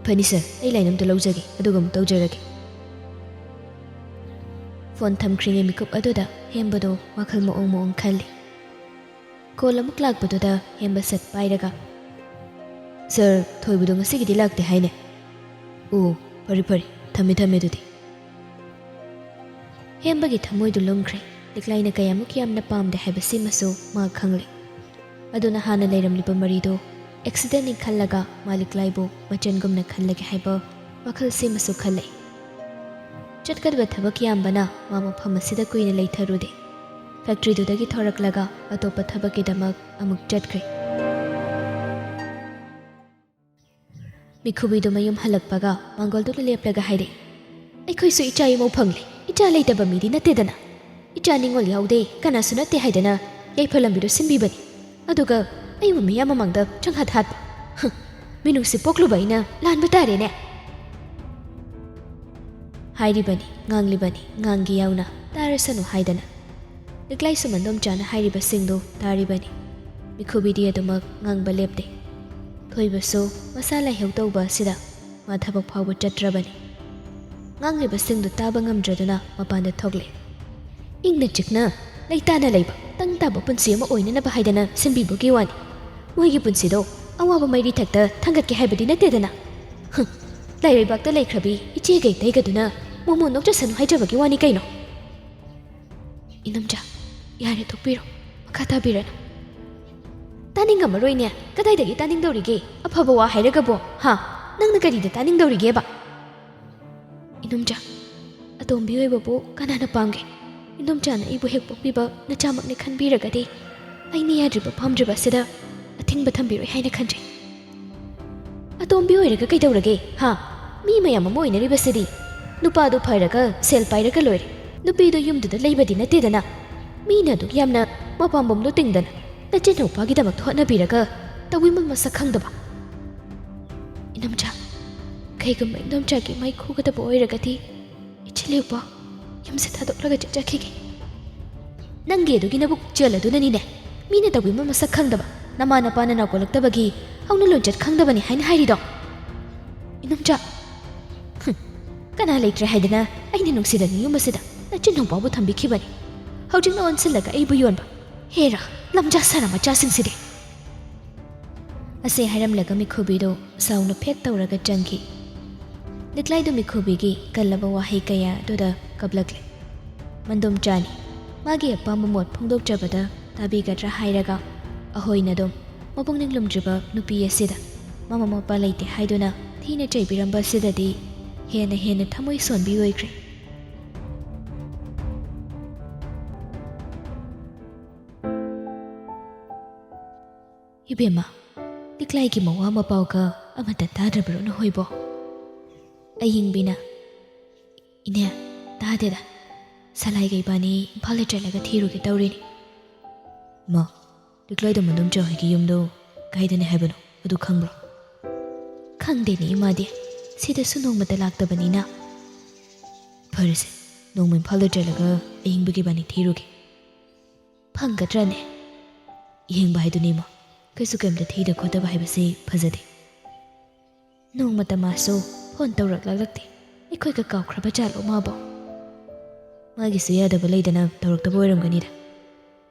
"ꯐꯅꯤ ꯁꯥꯔ, ꯑꯩ ꯂꯥꯏꯟ ꯑꯝꯇ ꯂꯧꯖꯒꯦ, ꯑꯗꯨꯒ ꯑꯃꯨꯛ ꯇꯧꯖꯔꯒꯦ꯫" ꯐꯣꯟ ꯊꯝꯈ꯭ꯔꯤꯉꯩ ꯃꯤꯀꯨꯞ ꯑꯗꯨꯗ ꯍꯦꯝꯕꯗꯣ ꯋꯥꯈꯜ ꯃꯑꯣꯡ ꯃꯑꯣꯡ ꯈꯜꯂꯤ꯫ ꯀꯣꯜ ꯑꯃꯨꯛ ꯂꯥꯛꯄꯗꯨꯗ ꯍꯦꯝꯕ ꯁꯠ ꯄꯥꯏꯔꯒ, "ꯁꯥꯔ, ꯊꯣꯏꯕꯗꯣ ꯉꯁꯤꯒꯤꯗꯤ ꯂꯥꯛꯇꯦ ꯍꯥꯏꯅꯦ꯫" "ꯑꯣ, ꯐꯔꯦ ꯐꯔꯦ, ꯊꯝꯃꯦ ꯊꯝꯃꯦ ꯑꯗꯨꯗꯤ꯫" ꯍꯦꯝꯕꯒꯤ ꯊꯃꯣꯏꯗꯨ ꯂꯨꯝꯈ꯭ꯔꯦ꯫ ꯂꯤꯛꯂꯥꯏꯅ ꯀꯌꯥꯃꯨꯛ ꯌꯥꯝꯅ ꯄꯥꯝꯗꯦ ꯍꯥꯏꯕꯁꯤꯃꯁꯨ ꯃꯥ ꯈꯪꯂꯦ꯫ ꯑꯗꯨꯅ ꯍꯥꯟꯅ ꯂꯩꯔꯝꯂꯤꯕ ꯃꯔꯤꯗꯣ ꯑꯦꯛꯁꯤꯗꯦꯟꯅꯤ ꯈꯜꯂꯒ ꯃꯥ ꯂꯤꯛꯂꯥꯏꯕꯨ ꯃꯆꯟꯒꯨꯝꯅ ꯈꯜꯂꯒꯦ ꯍꯥꯏꯕ ꯋꯥꯈꯜꯁꯤꯃꯁꯨ ꯈꯜꯂꯦ꯫ ꯆꯠꯀꯗꯕ ꯊꯕꯛ ꯌꯥꯝꯕꯅ ꯃꯥ ꯃꯐꯝ ꯑꯁꯤꯗ ꯀꯨꯏꯅ ꯂꯩꯊꯔꯨꯗꯦ꯫ ꯐꯦꯛꯇ꯭ꯔꯤꯗꯨꯗꯒꯤ ꯊꯣꯔꯛꯂꯒ ꯑꯇꯣꯞꯄ ꯊꯕꯛꯀꯤꯗꯃꯛ ꯑꯃꯨꯛ ꯆꯠꯈ꯭ꯔꯦ꯫ ꯃꯤꯈꯨꯕꯤꯗꯨ ꯃꯌꯨꯝ ꯍꯜꯂꯛꯄꯒ ꯃꯥꯡꯒꯣꯜꯗꯨꯗ ꯂꯦꯞꯂꯒ ꯍꯥꯏꯔꯦ, "ꯑꯩꯈꯣꯏꯁꯨ ꯏꯆꯥ ꯏꯃꯧ ꯐꯪꯂꯦ, ꯏꯆꯥ ꯂꯩꯇꯕ ꯃꯤꯗꯤ ꯅꯠꯇꯦꯗꯅ꯫ ꯏꯆꯥ ꯅꯤꯡꯉꯣꯜ ꯌꯥꯎꯗꯦ, ꯀꯅꯥꯁꯨ ꯅꯠꯇꯦ ꯍꯥꯏꯗꯅ ꯌꯥꯏꯐ ꯂꯝꯕꯤꯗꯣ ꯁꯤꯟꯕꯤꯕꯅꯤ꯫ ꯑꯗꯨꯒ ꯑꯩꯕꯨ ꯃꯤꯌꯥꯝ ꯃꯃꯥꯡꯗ ꯆꯪꯍꯠ ꯍꯥꯠꯄ꯫ ꯍꯨꯝ, ꯃꯤꯅꯨꯡꯁꯤ ꯄꯣꯛꯂꯨꯕ ꯑꯩꯅ ꯂꯥꯟꯕ ꯇꯥꯔꯦꯅꯦ꯫" ꯍꯥꯏꯔꯤꯕꯅꯤ, ꯉꯥꯡꯂꯤꯕꯅꯤ, ꯉꯥꯡꯒꯦ ꯌꯥꯎꯅ ꯇꯥꯔꯁꯅꯨ ꯍꯥꯏꯗꯅ꯫ ꯂꯤꯛꯂꯥꯏꯁꯨ ꯃꯟꯗꯣꯝꯆꯥꯅ ꯍꯥꯏꯔꯤꯕꯁꯤꯡꯗꯨ ꯇꯥꯔꯤꯕꯅꯤ꯫ ꯃꯤꯈꯨꯕꯤꯗꯤ ꯑꯗꯨꯃꯛ ꯉꯥꯡꯕ ꯂꯦꯞꯇꯦ꯫ ꯊꯣꯏꯕꯁꯨ ꯃꯁꯥ ꯂꯥꯏꯍꯧ ꯇꯧꯕ ꯑꯁꯤꯗ ꯃꯥ ꯊꯕꯛ ꯐꯥꯎꯕ ꯆꯠꯇ꯭ꯔꯕꯅꯤ꯫ ꯉꯥꯡꯂꯤꯕꯁꯤꯡꯗꯨ ꯇꯥꯕ ꯉꯝꯗ꯭ꯔꯗꯨꯅ ꯃꯄꯥꯟꯗ ꯊꯣꯛꯂꯦ꯫ ꯏꯪꯅ ꯆꯤꯛꯅ ꯂꯩꯇꯥꯅ ꯂꯩꯕ ꯇꯪ ꯇꯥꯕ ꯄꯨꯟꯁꯤ ꯑꯃ ꯑꯣꯏꯅꯅꯕ ꯍꯥꯏꯗꯅ ꯁꯤꯟꯕꯤꯕꯒꯤ ꯋꯥꯅꯤ꯫ ꯃꯣꯏꯒꯤ ꯄꯨꯟꯁꯤꯗꯣ ꯑꯋꯥꯕ ꯃꯩꯔꯤ ꯊꯛꯇ ꯊꯥꯡꯒꯠꯀꯦ ꯍꯥꯏꯕꯗꯤ ꯅꯠꯇꯦꯗꯅ꯫ ꯍꯨꯝ, ꯂꯥꯏꯔꯩꯕꯥꯛꯇ ꯂꯩꯈ꯭ꯔꯕꯤ ꯏꯆꯦꯒ ꯏꯇꯩꯒꯗꯨꯅ ꯃꯣꯃꯣꯟ ꯅꯣꯛꯆꯁꯅꯨ ꯍꯥꯏꯖꯕꯒꯤ ꯋꯥꯅꯤ ꯀꯩꯅꯣ꯫ ꯏꯅꯝꯆꯥ, ꯌꯥꯔꯦ, ꯇꯣꯛꯄꯤꯔꯣ, ꯃꯈꯥ ꯇꯥꯕꯤꯔꯅꯨ꯫ ꯇꯥꯅꯤꯡꯉꯝꯃꯔꯣꯏꯅꯦ, ꯀꯗꯥꯏꯗꯒꯤ ꯇꯥꯅꯤꯡꯗꯧꯔꯤꯒꯦ? ꯑꯐꯕ ꯋꯥ ꯍꯥꯏꯔꯒꯕꯣ, ꯍꯥ? ꯅꯪꯅ ꯀꯔꯤꯗ ꯇꯥꯅꯤꯡꯗꯧꯔꯤꯒꯦꯕ? ꯏꯅꯝꯆꯥ, ꯑꯇꯣꯝꯕꯤ ꯑꯣꯏꯕꯕꯨ ꯀꯅꯥꯅ ꯄꯥꯝꯒꯦ? ꯏꯅꯝꯆꯥꯅ ꯑꯩꯕꯨ ꯍꯦꯛ ꯄꯣꯛꯄꯤꯕ ꯅꯆꯥꯃꯛꯅꯤ ꯈꯟꯕꯤꯔꯒꯗꯤ ꯑꯩꯅ ꯌꯥꯗ꯭ꯔꯤꯕ ꯄꯥꯝꯗ꯭ꯔꯤꯕ ꯑꯁꯤꯗ ꯑꯊꯤꯡꯕ ꯊꯝꯕꯤꯔꯣꯏ ꯍꯥꯏꯅ ꯈꯟꯖꯩ꯫ ꯑꯇꯣꯝꯕꯤ ꯑꯣꯏꯔꯒ ꯀꯩꯗꯧꯔꯒꯦ, ꯍꯥ? ꯃꯤ ꯃꯌꯥꯝ ꯑꯃ ꯑꯣꯏꯅꯔꯤꯕꯁꯤꯗꯤ꯫ ꯅꯨꯄꯥꯗꯨ ꯐꯔꯒ ꯁꯦꯜ ꯄꯥꯏꯔꯒ ꯂꯣꯏꯔꯦ꯫ ꯅꯨꯄꯤꯗꯨ ꯌꯨꯝꯗꯨꯗ ꯂꯩꯕꯗꯤ ꯅꯠꯇꯦꯗꯅ꯫ ꯃꯤꯅ ꯑꯗꯨꯛ ꯌꯥꯝꯅ ꯃꯄꯥꯝꯕꯣꯝꯗꯣ ꯇꯤꯡꯗꯅ ꯅꯆꯤꯟꯅꯥꯎꯄꯥꯒꯤꯗꯃꯛꯇ ꯍꯣꯠꯅꯕꯤꯔꯒ ꯇꯧꯕꯤꯃꯜ ꯃꯁꯛ ꯈꯪꯗꯕ꯫ ꯏꯅꯝꯆꯥ, ꯀꯩꯒꯨꯝꯕ ꯏꯅꯝꯆꯥꯒꯤ ꯃꯥꯏ ꯈꯨꯒꯗꯕ ꯑꯣꯏꯔꯒꯗꯤ ꯏꯆꯦ ꯂꯦꯎꯄꯥ ꯌꯨꯝꯁꯦ ꯊꯥꯗꯣꯛꯂꯒ ꯆꯠꯆꯈꯤꯒꯦ꯫ ꯅꯪꯒꯤ ꯑꯗꯨꯒꯤ ꯅꯕꯨꯛ ꯆꯦꯜ ꯑꯗꯨꯅꯅꯤꯅꯦ ꯃꯤꯅ ꯇꯧꯕꯤꯃꯜ ꯃꯁꯛ ꯈꯪꯗꯕ, ꯅꯃꯥ ꯅꯄꯥꯅ ꯅꯥꯎꯀꯣꯜꯂꯛꯇꯕꯒꯤ ꯍꯧꯅ ꯂꯣꯟꯆꯠ ꯈꯪꯗꯕꯅꯤ ꯍꯥꯏꯅ ꯍꯥꯏꯔꯤꯗꯣ꯫ ꯏꯅꯝꯆꯥ, ꯍꯨꯝ, ꯀꯅꯥ ꯂꯩꯇ꯭ꯔꯦ ꯍꯥꯏꯗꯅ ꯑꯩꯅ ꯅꯨꯡꯁꯤꯗꯅ ꯌꯨꯝ ꯑꯁꯤꯗ ꯅꯆꯤꯟꯅꯥꯎꯄꯥꯕꯨ ꯊꯝꯕꯤꯈꯤꯕꯅꯤ꯫ ꯍꯧꯖꯤꯛꯅ ꯑꯣꯟꯁꯤꯜꯂꯒ ꯑꯩꯕꯨ ꯌꯣꯟꯕ꯫ ꯍꯦꯔꯥ, ꯂꯝꯖꯥ ꯁꯥꯔ ꯃꯆꯥꯁꯤꯡꯁꯤꯗꯤ꯫ ꯑꯁꯤ ꯍꯥꯏꯔꯝꯂꯒ ꯃꯤꯈꯨꯕꯤꯗꯨ ꯁꯥꯎꯅ ꯐꯦꯠ ꯇꯧꯔꯒ ꯆꯪꯈꯤ꯫ ꯂꯤꯛꯂꯥꯏꯗꯨ ꯃꯤꯈꯨꯕꯤꯒꯤ ꯀꯜꯂꯕ ꯋꯥꯍꯩ ꯀꯌꯥ ꯑꯗꯨꯗ ꯀꯞꯂꯛꯂꯦ꯫ ꯃꯟꯗꯣꯝꯆꯥꯅꯤ, ꯃꯥꯒꯤ ꯑꯄꯥꯝꯕ ꯃꯣꯠ ꯐꯣꯡꯗꯣꯛꯆꯕꯗ ꯇꯥꯕꯤꯒꯗ꯭ꯔꯥ ꯍꯥꯏꯔꯒ ꯑꯍꯣꯏꯅ ꯑꯗꯨꯝ ꯃꯄꯨꯛꯅꯤꯡ ꯂꯨꯝꯗ꯭ꯔꯤꯕ ꯅꯨꯄꯤ ꯑꯁꯤꯗ ꯃꯃꯥ ꯃꯄꯥ ꯂꯩꯇꯦ ꯍꯥꯏꯗꯨꯅ ꯊꯤꯅ ꯆꯩꯕꯤꯔꯝꯕ ꯑꯁꯤꯗꯗꯤ ꯍꯦꯟꯅ ꯍꯦꯟꯅ ꯊꯃꯣꯏ ꯁꯣꯟꯕꯤ ꯑꯣꯏꯈ꯭ꯔꯦ꯫ ꯏꯕꯦꯝꯃ, ꯂꯤꯛꯂꯥꯏꯒꯤ ꯃꯋꯥ ꯃꯄꯥꯎꯒ ꯑꯃꯠꯇ ꯇꯥꯗ꯭ꯔꯕ꯭ꯔꯣ ꯅꯈꯣꯏꯕꯣ? ꯑꯌꯤꯡꯕꯤꯅ, "ꯏꯅꯦ, ꯇꯥꯗꯦꯗ꯫ ꯁꯂꯥꯏꯒ ꯏꯕꯥꯅꯤ ꯏꯝꯐꯥꯜꯗ ꯆꯠꯂꯒ ꯊꯤꯔꯨꯒꯦ ꯇꯧꯔꯤꯅꯤ꯫" "ꯃꯥ, ꯂꯤꯛꯂꯥꯏꯗ ꯃꯅꯨꯡ ꯆꯪ ꯍꯥꯏꯒꯤ ꯌꯨꯝꯗꯣ ꯀꯥꯏꯗꯅꯤ ꯍꯥꯏꯕꯅꯣ? ꯑꯗꯨ ꯈꯪꯕ꯭ꯔꯣ?" "ꯈꯪꯗꯦꯅꯦ ꯏꯃꯥꯗꯤ, ꯁꯤꯗꯁꯨ ꯅꯣꯡꯃꯇ ꯂꯥꯛꯇꯕꯅꯤꯅ꯫" "ꯐꯔꯦꯁꯦ, ꯅꯣꯡꯃ ꯏꯝꯐꯥꯜꯗ ꯆꯠꯂꯒ ꯑꯌꯤꯡꯕꯒꯤ ꯏꯕꯥꯅꯤ ꯊꯤꯔꯨꯒꯦ꯫" "ꯐꯪꯒꯗ꯭ꯔꯅꯦ?" "ꯌꯦꯡꯕ ꯍꯥꯏꯗꯨꯅꯤ ꯏꯃꯥ, ꯀꯩꯁꯨ ꯀꯩꯝꯇ ꯊꯤꯗ ꯈꯣꯠꯇꯕ ꯍꯥꯏꯕꯁꯤ ꯐꯖꯗꯦ꯫" "ꯅꯣꯡꯃꯇ ꯃꯥꯁꯨ ꯐꯣꯟ ꯇꯧꯔꯛꯂꯛꯂꯛꯇꯦ, ꯑꯩꯈꯣꯏꯒ ꯀꯥꯎꯈ꯭ꯔꯕ ꯖꯥꯠꯂꯣ ꯃꯥꯕꯣ?" "ꯃꯥꯒꯤꯁꯨ ꯌꯥꯗꯕ ꯂꯩꯗꯅ ꯇꯧꯔꯛꯇꯕ ꯑꯣꯏꯔꯝꯒꯅꯤꯗ꯫"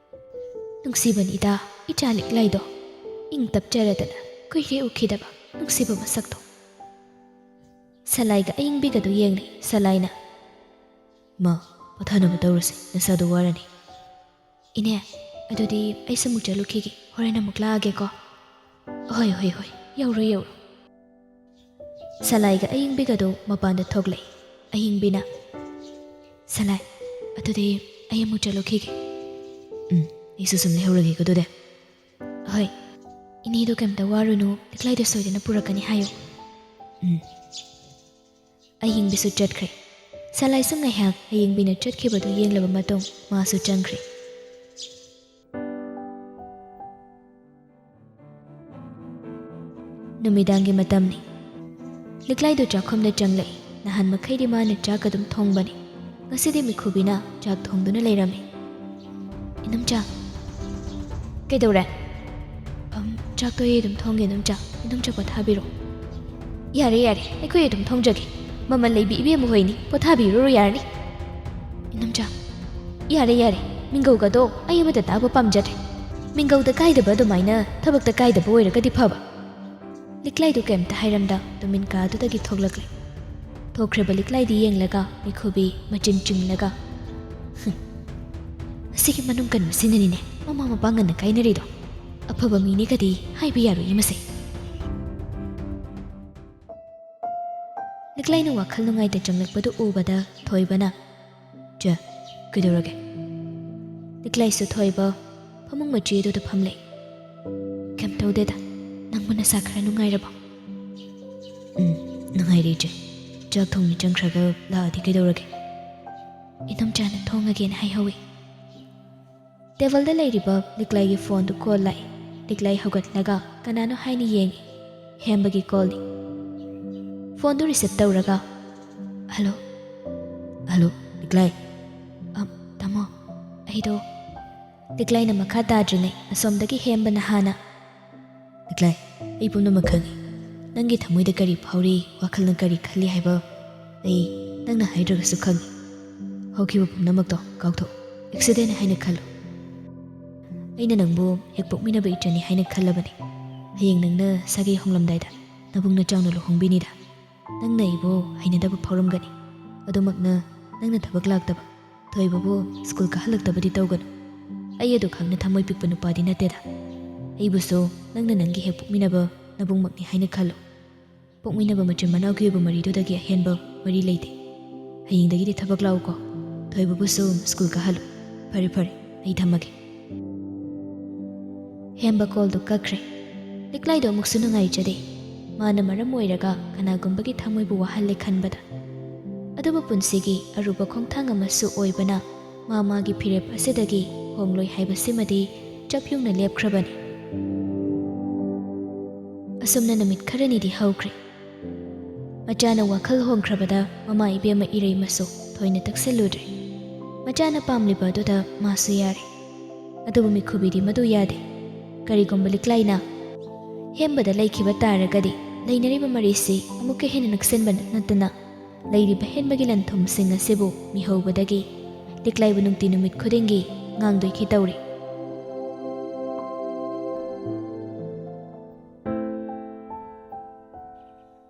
"ꯅꯨꯡꯁꯤꯕꯅꯤꯗ, ꯏꯆꯥ ꯂꯤꯛꯂꯥꯏꯗꯣ, ꯏꯪ ꯇꯞꯆꯔꯗꯅ, ꯀꯨꯏꯔꯦ ꯎꯈꯤꯗꯕ, ꯅꯨꯡꯁꯤꯕ ꯃꯁꯛꯇꯣ꯫" ꯁꯂꯥꯏꯒ ꯑꯌꯤꯡꯕꯤꯒꯗꯨ ꯌꯦꯡꯅꯩ꯫ ꯁꯂꯥꯏꯅ, "ꯃꯥ, ꯄꯣꯊꯥꯅꯕ ꯇꯧꯔꯁꯤ, ꯅꯁꯥꯗꯣ ꯋꯥꯔꯅꯤ꯫" "ꯏꯅꯦ, ꯑꯗꯨꯗꯤ ꯑꯩꯁꯨ ꯑꯃꯨꯛ ꯆꯠꯂꯨꯈꯤꯒꯦ, ꯍꯣꯔꯦꯟ ꯑꯃꯨꯛ ꯂꯥꯛꯑꯒꯦꯀꯣ꯫" "ꯍꯣꯏ, ꯍꯣꯏ, ꯍꯣꯏ, ꯌꯧꯔꯣ, ꯌꯧꯔꯣ꯫" ꯁꯂꯥꯏꯒ ꯑꯌꯤꯡꯕꯤꯒꯗꯨ ꯃꯄꯥꯟꯗ ꯊꯣꯛꯂꯛꯏ꯫ ꯑꯌꯤꯡꯕꯤꯅ, "ꯁꯂꯥꯏ, ꯑꯗꯨꯗꯤ ꯑꯩ ꯑꯃꯨꯛ ꯆꯠꯂꯨꯈꯤꯒꯦ꯫" "ꯎꯝ, ꯑꯩꯁꯨ ꯁꯨꯝ ꯂꯩꯍꯧꯔꯒꯦꯀꯣ ꯑꯗꯨꯗꯤ꯫" "ꯍꯣꯏ, ꯏꯅꯦꯗꯣ ꯀꯩꯝꯇ ꯋꯥꯔꯨꯅꯨ, ꯂꯤꯛꯂꯥꯏꯗꯣ ꯁꯣꯏꯗꯅ ꯄꯨꯔꯛꯀꯅꯤ ꯍꯥꯏꯌꯨ꯫" "ꯎꯝ꯫" ꯑꯍꯤꯡꯕꯤꯁꯨ ꯆꯠꯈ꯭ꯔꯦ꯫ ꯁꯂꯥꯏꯁꯨ ꯉꯥꯏꯍꯥꯛ ꯑꯍꯤꯡꯕꯤꯅ ꯆꯠꯈꯤꯕꯗꯨ ꯌꯦꯡꯂꯕ ꯃꯇꯨꯡ ꯃꯥꯁꯨ ꯆꯪꯈ꯭ꯔꯦ꯫ ꯅꯨꯃꯤꯗꯥꯡꯒꯤ ꯃꯇꯝꯅꯤ꯫ ꯂꯤꯛꯂꯥꯏꯗꯨ ꯆꯥꯛꯈꯨꯝꯗ ꯆꯪꯂꯛꯏ꯫ ꯅꯍꯥꯟ ꯃꯈꯩꯗꯤ ꯃꯥꯅ ꯆꯥꯛ ꯑꯗꯨꯝ ꯊꯣꯡꯕꯅꯤ꯫ ꯉꯁꯤꯗꯤ ꯃꯤꯈꯨꯕꯤꯅ ꯆꯥꯛ ꯊꯣꯡꯗꯨꯅ ꯂꯩꯔꯝꯃꯤ꯫ "ꯏꯅꯝꯆꯥ꯫" "ꯀꯩꯗꯧꯔꯦ?" "ꯑꯝ, ꯆꯥꯛꯇꯣ ꯑꯩ ꯑꯗꯨꯝ ꯊꯣꯡꯒꯦ, ꯏꯅꯝꯆꯥ꯫ ꯏꯅꯝꯆꯥ ꯄꯣꯊꯥꯕꯤꯔꯣ꯫" "ꯌꯥꯔꯦ, ꯌꯥꯔꯦ, ꯑꯩꯈꯣꯏ ꯑꯗꯨꯝ ꯊꯣꯡꯖꯒꯦ꯫ ꯃꯃꯜ ꯂꯩꯕꯤ ꯏꯕꯦꯝꯃ ꯍꯣꯏꯅꯤ, ꯄꯣꯊꯥꯕꯤꯔꯨꯔꯣ ꯌꯥꯔꯅꯤ꯫" "ꯏꯅꯝꯆꯥ꯫" "ꯌꯥꯔꯦ, ꯌꯥꯔꯦ, ꯃꯤꯡꯒꯧꯒꯗꯣ ꯑꯩ ꯑꯃꯠꯇ ꯇꯥꯕ ꯄꯥꯝꯖꯗ꯭ꯔꯦ꯫ ꯃꯤꯡꯒꯧꯗ ꯀꯥꯏꯗꯕ ꯑꯗꯨꯃꯥꯏꯅ ꯊꯕꯛꯇ ꯀꯥꯏꯗꯕ ꯑꯣꯏꯔꯒꯗꯤ ꯐꯕ꯫" ꯂꯤꯛꯂꯥꯏꯗꯨ ꯀꯩꯝꯇ ꯍꯥꯏꯔꯝꯗ ꯇꯨꯃꯤꯟ ꯀꯥ ꯑꯗꯨꯗꯒꯤ ꯊꯣꯛꯂꯛꯂꯦ꯫ ꯊꯣꯛꯈ꯭ꯔꯕ ꯂꯤꯛꯂꯥꯏꯗꯤ ꯌꯦꯡꯂꯒ ꯃꯤꯈꯨꯕꯤ ꯃꯆꯤꯟ ꯆꯤꯡꯂꯒ, "ꯍꯨꯝ, ꯃꯁꯤꯒꯤ ꯃꯅꯨꯡ ꯀꯟꯕꯁꯤꯅꯅꯤꯅꯦ ꯃꯃꯥ ꯃꯄꯥ ꯉꯟꯅ ꯀꯥꯏꯅꯔꯤꯗꯣ꯫ ꯑꯐꯕ ꯃꯤꯅꯦꯒꯗꯤ ꯍꯥꯏꯕ ꯌꯥꯔꯣꯏꯌꯦ ꯃꯁꯦ꯫" ꯂꯤꯛꯂꯥꯏꯅ ꯋꯥꯈꯜ ꯅꯨꯡꯉꯥꯏꯇ ꯆꯪꯂꯛꯄꯗꯨ ꯎꯕꯗ ꯊꯣꯏꯕꯅ, "ꯆꯦ, ꯀꯩꯗꯧꯔꯒꯦ?" ꯂꯤꯛꯂꯥꯏꯁꯨ ꯊꯣꯏꯕ ꯐꯃꯨꯡ ꯃꯆꯦꯗꯨꯗ ꯐꯝꯂꯦ꯫ "ꯀꯩꯝ ꯇꯧꯗꯦꯗ, ꯅꯪꯕꯨ ꯅꯁꯥ ꯈꯔ ꯅꯨꯡꯉꯥꯏꯔꯕꯣ?" "ꯎꯝ, ꯅꯨꯡꯉꯥꯏꯔꯤ ꯏꯆꯦ꯫ ꯆꯥꯛ ꯊꯣꯡꯅꯤ ꯆꯪꯈ꯭ꯔꯒ ꯂꯥꯛꯑꯗꯤ ꯀꯩꯗꯧꯔꯒꯦ?" ꯏꯅꯝꯆꯥꯅ ꯊꯣꯡꯉꯒꯦꯅ ꯍꯥꯏꯍꯧꯋꯤ꯫ ꯇꯦꯕꯜꯗ ꯂꯩꯔꯤꯕ ꯂꯤꯛꯂꯥꯏꯒꯤ ꯐꯣꯟꯗꯨ ꯀꯣꯜ ꯂꯥꯛꯏ꯫ ꯂꯤꯛꯂꯥꯏ ꯍꯧꯒꯠꯂꯒ ꯀꯅꯥꯅꯣ ꯍꯥꯏꯅ ꯌꯦꯡꯉꯤ꯫ ꯍꯦꯝꯕꯒꯤ ꯀꯣꯜꯅꯤ꯫ ꯐꯣꯟꯗꯨ ꯔꯤꯁꯤꯞ ꯇꯧꯔꯒ, "ꯍꯜꯂꯣ?" "ꯍꯜꯂꯣ, ꯂꯤꯛꯂꯥꯏ?" "ꯑꯝ, ꯇꯥꯃꯣ, ꯑꯩꯗꯣ..." ꯂꯤꯛꯂꯥꯏꯅ ꯃꯈꯥ ꯇꯥꯗ꯭ꯔꯤꯉꯩ ꯑꯁꯣꯝꯗꯒꯤ ꯍꯦꯝꯕꯅ ꯍꯥꯟꯅ, "ꯂꯤꯛꯂꯥꯏ, ꯑꯩ ꯄꯨꯝꯅꯃꯛ ꯈꯪꯏ꯫ ꯅꯪꯒꯤ ꯊꯃꯣꯏꯗ ꯀꯔꯤ ꯐꯥꯎꯔꯤ, ꯋꯥꯈꯜꯅ ꯀꯔꯤ ꯈꯜꯂꯤ ꯍꯥꯏꯕ ꯑꯩ ꯅꯪꯅ ꯍꯥꯏꯗ꯭ꯔꯒꯁꯨ ꯈꯪꯏ꯫ ꯍꯧꯈꯤꯕ ꯄꯨꯝꯅꯃꯛꯇꯣ ꯀꯥꯎꯊꯣꯛ꯫ ꯑꯦꯛꯁꯤꯗꯦꯟ ꯍꯥꯏꯅ ꯈꯜꯂꯨ꯫ ꯑꯩꯅ ꯅꯪꯕꯨ ꯍꯦꯛ ꯄꯣꯛꯃꯤꯟꯅꯕ ꯏꯆꯟꯅꯤ ꯍꯥꯏꯅ ꯈꯜꯂꯕꯅꯤ꯫ ꯍꯌꯦꯡ ꯅꯪꯅ ꯁꯥꯒꯩ ꯍꯣꯡꯂꯝꯗꯥꯏꯗ ꯅꯕꯨꯡꯅ ꯆꯥꯎꯅ ꯂꯨꯍꯣꯡꯕꯤꯅꯤꯗ꯫ ꯅꯪꯅ ꯑꯩꯕꯨ ꯍꯩꯅꯗꯕ ꯐꯥꯎꯔꯝꯒꯅꯤ꯫ ꯑꯗꯨꯃꯛꯅ ꯅꯪꯅ ꯊꯕꯛ ꯂꯥꯛꯇꯕ, ꯊꯣꯏꯕꯕꯨ ꯁ꯭ꯀꯨꯜ ꯀꯥꯍꯜꯂꯛꯇꯕꯗꯤ ꯇꯧꯒꯅꯨ꯫ ꯑꯩ ꯑꯗꯨ ꯈꯪꯅ ꯊꯃꯣꯏ ꯄꯤꯛꯄ ꯅꯨꯄꯥꯗꯤ ꯅꯠꯇꯦꯗ꯫ ꯑꯩꯕꯨꯁꯨ ꯅꯪꯅ ꯅꯪꯒꯤ ꯍꯦꯛ ꯄꯣꯛꯃꯤꯟꯅꯕ ꯅꯕꯨꯡꯃꯛꯅꯤ ꯍꯥꯏꯅ ꯈꯜꯂꯨ꯫ ꯄꯣꯛꯃꯤꯟꯅꯕ ꯃꯆꯤꯟ ꯃꯅꯥꯎꯒꯤ ꯑꯣꯏꯕ ꯃꯔꯤꯗꯨꯗꯒꯤ ꯑꯍꯦꯟꯕ ꯃꯔꯤ ꯂꯩꯇꯦ꯫ ꯍꯌꯦꯡꯗꯒꯤꯗꯤ ꯊꯕꯛ ꯂꯥꯛꯎꯀꯣ꯫ ꯊꯣꯏꯕꯕꯨꯁꯨ ꯁ꯭ꯀꯨꯜ ꯀꯥꯍꯜꯂꯨ꯫ ꯐꯔꯦ, ꯐꯔꯦ, ꯑꯩ ꯊꯝꯃꯒꯦ꯫" ꯍꯦꯝꯕ ꯀꯣꯜꯗꯨ ꯀꯛꯈ꯭ꯔꯦ꯫ ꯂꯤꯛꯂꯥꯏꯗꯣ ꯑꯃꯨꯛꯁꯨ ꯅꯨꯡꯉꯥꯏꯖꯗꯦ꯫ ꯃꯥꯅ ꯃꯔꯝ ꯑꯣꯏꯔꯒ ꯀꯅꯥꯒꯨꯝꯕꯒꯤ ꯊꯃꯣꯏꯕꯨ ꯋꯥꯍꯜꯂꯦ ꯈꯟꯕꯗ꯫ ꯑꯗꯨꯕꯨ ꯄꯨꯟꯁꯤꯒꯤ ꯑꯔꯨꯕ ꯈꯣꯡꯊꯥꯡ ꯑꯃꯁꯨ ꯑꯣꯏꯕꯅ, ꯃꯥ ꯃꯥꯒꯤ ꯐꯤꯔꯦꯞ ꯑꯁꯤꯗꯒꯤ ꯍꯣꯡꯂꯣꯏ ꯍꯥꯏꯕꯁꯤꯃꯗꯤ ꯆꯞ ꯌꯨꯡꯅ ꯂꯦꯞꯈ꯭ꯔꯕꯅꯤ꯫ ꯑꯁꯨꯝꯅ ꯅꯨꯃꯤꯠ ꯈꯔꯅꯤꯗꯤ ꯍꯧꯈ꯭ꯔꯦ꯫ ꯃꯆꯥꯅ ꯋꯥꯈꯜ ꯍꯣꯡꯈ꯭ꯔꯕꯗ ꯃꯃꯥ ꯏꯕꯦꯝꯃ ꯏꯔꯩꯃꯁꯨ ꯊꯣꯏꯅ ꯇꯛꯁꯤꯜꯂꯨꯗ꯭ꯔꯦ꯫ ꯃꯆꯥꯅ ꯄꯥꯝꯂꯤꯕ ꯑꯗꯨꯗ ꯃꯥꯁꯨ ꯌꯥꯔꯦ꯫ ꯑꯗꯨꯕꯨ ꯃꯤꯈꯨꯕꯤꯗꯤ ꯃꯗꯨ ꯌꯥꯗꯦ꯫ ꯀꯔꯤꯒꯨꯝꯕ ꯂꯤꯛꯂꯥꯏꯅ ꯍꯦꯝꯕꯗ ꯂꯩꯈꯤꯕ ꯇꯥꯔꯒꯗꯤ, ꯂꯩꯅꯔꯤꯕ ꯃꯔꯤꯁꯤ ꯑꯃꯨꯛꯀ ꯍꯦꯟꯅ ꯅꯛꯁꯤꯟꯕ ꯅꯠꯇꯅ, ꯂꯩꯔꯤꯕ ꯍꯦꯟꯕꯒꯤ ꯂꯟ-ꯊꯨꯝꯁꯤꯡ ꯑꯁꯤꯕꯨ ꯃꯤꯍꯧꯕꯗꯒꯤ ꯂꯤꯛꯂꯥꯏꯕꯨ ꯅꯨꯡꯇꯤ ꯅꯨꯃꯤꯠ ꯈꯨꯗꯤꯡꯒꯤ ꯉꯥꯡꯗꯣꯏꯈꯤ ꯇꯧꯔꯤ꯫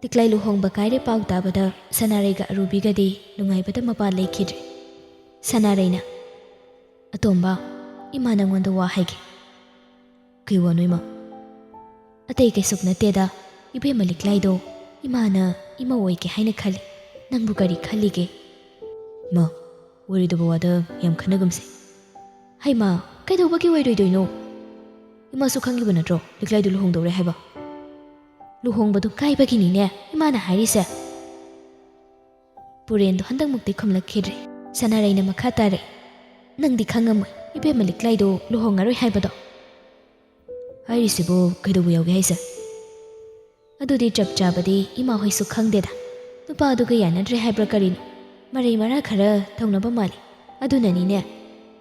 ꯂꯤꯛꯂꯥꯏ ꯂꯨꯍꯣꯡꯕ ꯀꯥꯏꯔꯦ ꯄꯥꯎ ꯇꯥꯕꯗ ꯁꯅꯥꯔꯩꯒ ꯑꯔꯨꯕꯤꯒꯗꯤ ꯅꯨꯡꯉꯥꯏꯕꯗ ꯃꯄꯥ ꯂꯩꯈꯤꯗ꯭ꯔꯦ꯫ ꯁꯅꯥꯔꯩꯅ, "ꯑꯇꯣꯝꯕ, ꯏꯃꯥ ꯅꯪꯉꯣꯟꯗ ꯋꯥ ꯍꯥꯏꯒꯦ꯫" "ꯀꯩ ꯋꯥꯅꯣ, ꯏꯃꯥ?" "ꯑꯇꯩ ꯀꯩꯁꯨ ꯅꯠꯇꯦꯗ, ꯏꯕꯦꯝꯃ ꯂꯤꯛꯂꯥꯏꯗꯣ ꯏꯃꯥꯅ ꯏꯃꯧ ꯑꯣꯏꯒꯦ ꯍꯥꯏꯅ ꯈꯜꯂꯤ꯫ ꯅꯪꯕꯨ ꯀꯔꯤ ꯈꯜꯂꯤꯒꯦ?" "ꯏꯃꯥ, ꯑꯣꯏꯔꯣꯏꯗꯕ ꯋꯥꯗ ꯌꯥꯝ ꯈꯟꯅꯒꯨꯝꯁꯦ꯫" "ꯍꯩꯃꯥ, ꯀꯩꯗꯧꯕꯒꯤ ꯑꯣꯏꯔꯣꯏꯗꯣꯏꯅꯣ? ꯏꯃꯥꯁꯨ ꯈꯪꯉꯤꯕ ꯅꯠꯇ꯭ꯔꯣ ꯂꯤꯛꯂꯥꯏꯗꯨ ꯂꯨꯍꯣꯡꯗꯧꯔꯦ ꯍꯥꯏꯕ?" ꯂꯨꯍꯣꯡꯕꯗꯨ ꯀꯥꯏꯕꯒꯤꯅꯤꯅꯦ ꯏꯃꯥꯅ ꯍꯥꯏꯔꯤꯁꯦ꯫ ꯄꯨꯔꯦꯟꯗꯣ ꯍꯟꯗꯛꯃꯨꯛꯇꯤ ꯈꯨꯝꯂꯛꯈꯤꯗ꯭ꯔꯦ꯫ ꯁꯅꯥꯔꯩꯅ ꯃꯈꯥ ꯇꯥꯔꯛꯏ, "ꯅꯪꯗꯤ ꯈꯪꯉꯝꯃꯣꯏ, ꯏꯕꯦꯝꯃ ꯂꯤꯛꯂꯥꯏꯗꯣ ꯂꯨꯍꯣꯡꯉꯔꯣꯏ ꯍꯥꯏꯕꯗꯣ꯫" "ꯍꯥꯏꯔꯤꯁꯤꯕꯨ ꯀꯩꯗꯧꯕ ꯌꯥꯎꯒꯦ ꯍꯥꯏꯁꯦ?" "ꯑꯗꯨꯗꯤ ꯆꯞ ꯆꯥꯕꯗꯤ ꯏꯃꯥ ꯍꯣꯏꯁꯨ ꯈꯪꯗꯦꯗ꯫ ꯅꯨꯄꯥ ꯑꯗꯨꯒ ꯌꯥꯅꯗ꯭ꯔꯦ ꯍꯥꯏꯕ꯭ꯔꯥ ꯀꯔꯤꯅꯣ? ꯃꯔꯩ ꯃꯔꯥ ꯈꯔ ꯇꯧꯅꯕ ꯃꯥꯜꯂꯤ꯫ ꯑꯗꯨꯅꯅꯤꯅꯦ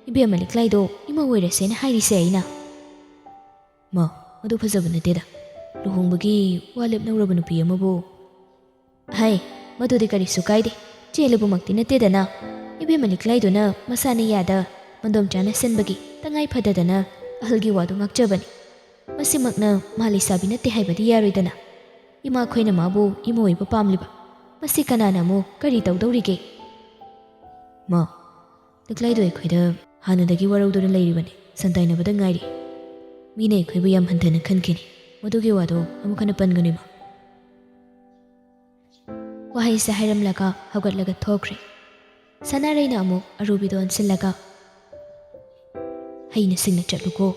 ꯏꯕꯦꯝꯃ ꯂꯤꯛꯂꯥꯏꯗꯣ ꯏꯃꯧ ꯑꯣꯏꯔꯁꯦꯅ ꯍꯥꯏꯔꯤꯁꯦ ꯑꯩꯅ꯫" "ꯃꯥ, ꯑꯗꯨ ꯐꯖꯕ ꯅꯠꯇꯦꯗ꯫ ꯂꯨꯍꯣꯡꯕꯒꯤ ꯋꯥ ꯂꯦꯞꯅꯧꯔꯕ ꯅꯨꯄꯤ ꯑꯃꯕꯨ꯫" "ꯍꯥꯏ, ꯃꯗꯨꯗꯤ ꯀꯔꯤꯁꯨ ꯀꯥꯏꯗꯦ꯫ ꯆꯦꯜꯂꯨꯕꯃꯛꯇꯤ ꯅꯠꯇꯦꯗꯅ꯫ ꯏꯕꯦꯝꯃ ꯂꯤꯛꯂꯥꯏꯗꯨꯅ ꯃꯁꯥꯅ ꯌꯥꯗ ꯃꯟꯗꯣꯝꯆꯥꯅ ꯁꯤꯟꯕꯒꯤ ꯇꯉꯥꯏ ꯐꯗꯗꯅ ꯑꯍꯜꯒꯤ ꯋꯥꯗꯨ ꯉꯥꯛꯆꯕꯅꯤ꯫ ꯃꯁꯤꯃꯛꯅ ꯃꯥ ꯂꯩꯁꯥꯕꯤ ꯅꯠꯇꯦ ꯍꯥꯏꯕꯗꯤ ꯌꯥꯔꯣꯏꯗꯅ꯫ ꯏꯃꯥ ꯑꯩꯈꯣꯏꯅ ꯃꯥꯕꯨ ꯏꯃꯧ ꯑꯣꯏꯕ ꯄꯥꯝꯂꯤꯕ꯫ ꯃꯁꯤ ꯀꯅꯥꯅ ꯑꯃꯨꯛ ꯀꯔꯤ ꯇꯧꯗꯧꯔꯤꯒꯦ?" "ꯃꯥ, ꯂꯤꯛꯂꯥꯏꯗꯣ ꯑꯩꯈꯣꯏꯗ ꯍꯥꯟꯅꯗꯒꯤ ꯋꯥꯔꯧꯗꯨꯅ ꯂꯩꯔꯤꯕꯅꯤ, ꯁꯟꯇꯥꯏꯅꯕꯗ ꯉꯥꯏꯔꯤ꯫ ꯃꯤꯅ ꯑꯩꯈꯣꯏꯕꯨ ꯌꯥꯝ ꯍꯟꯊꯅ ꯈꯟꯈꯤꯅꯤ꯫ ꯃꯗꯨꯒꯤ ꯋꯥꯗꯣ ꯑꯃꯨꯛ ꯍꯟꯅ ꯄꯟꯒꯅꯨ ꯏꯃꯥ꯫" ꯋꯥꯍꯩꯁꯦ ꯍꯥꯏꯔꯝꯂꯒ ꯍꯧꯒꯠꯂꯒ ꯊꯣꯛꯈ꯭ꯔꯦ꯫ ꯁꯅꯥꯔꯩꯅ ꯑꯃꯨꯛ ꯑꯔꯨꯕꯤꯗꯣ ꯑꯣꯟꯁꯤꯜꯂꯒ, "ꯍꯩꯅ ꯁꯤꯡꯅ ꯆꯠꯂꯨꯀꯣ꯫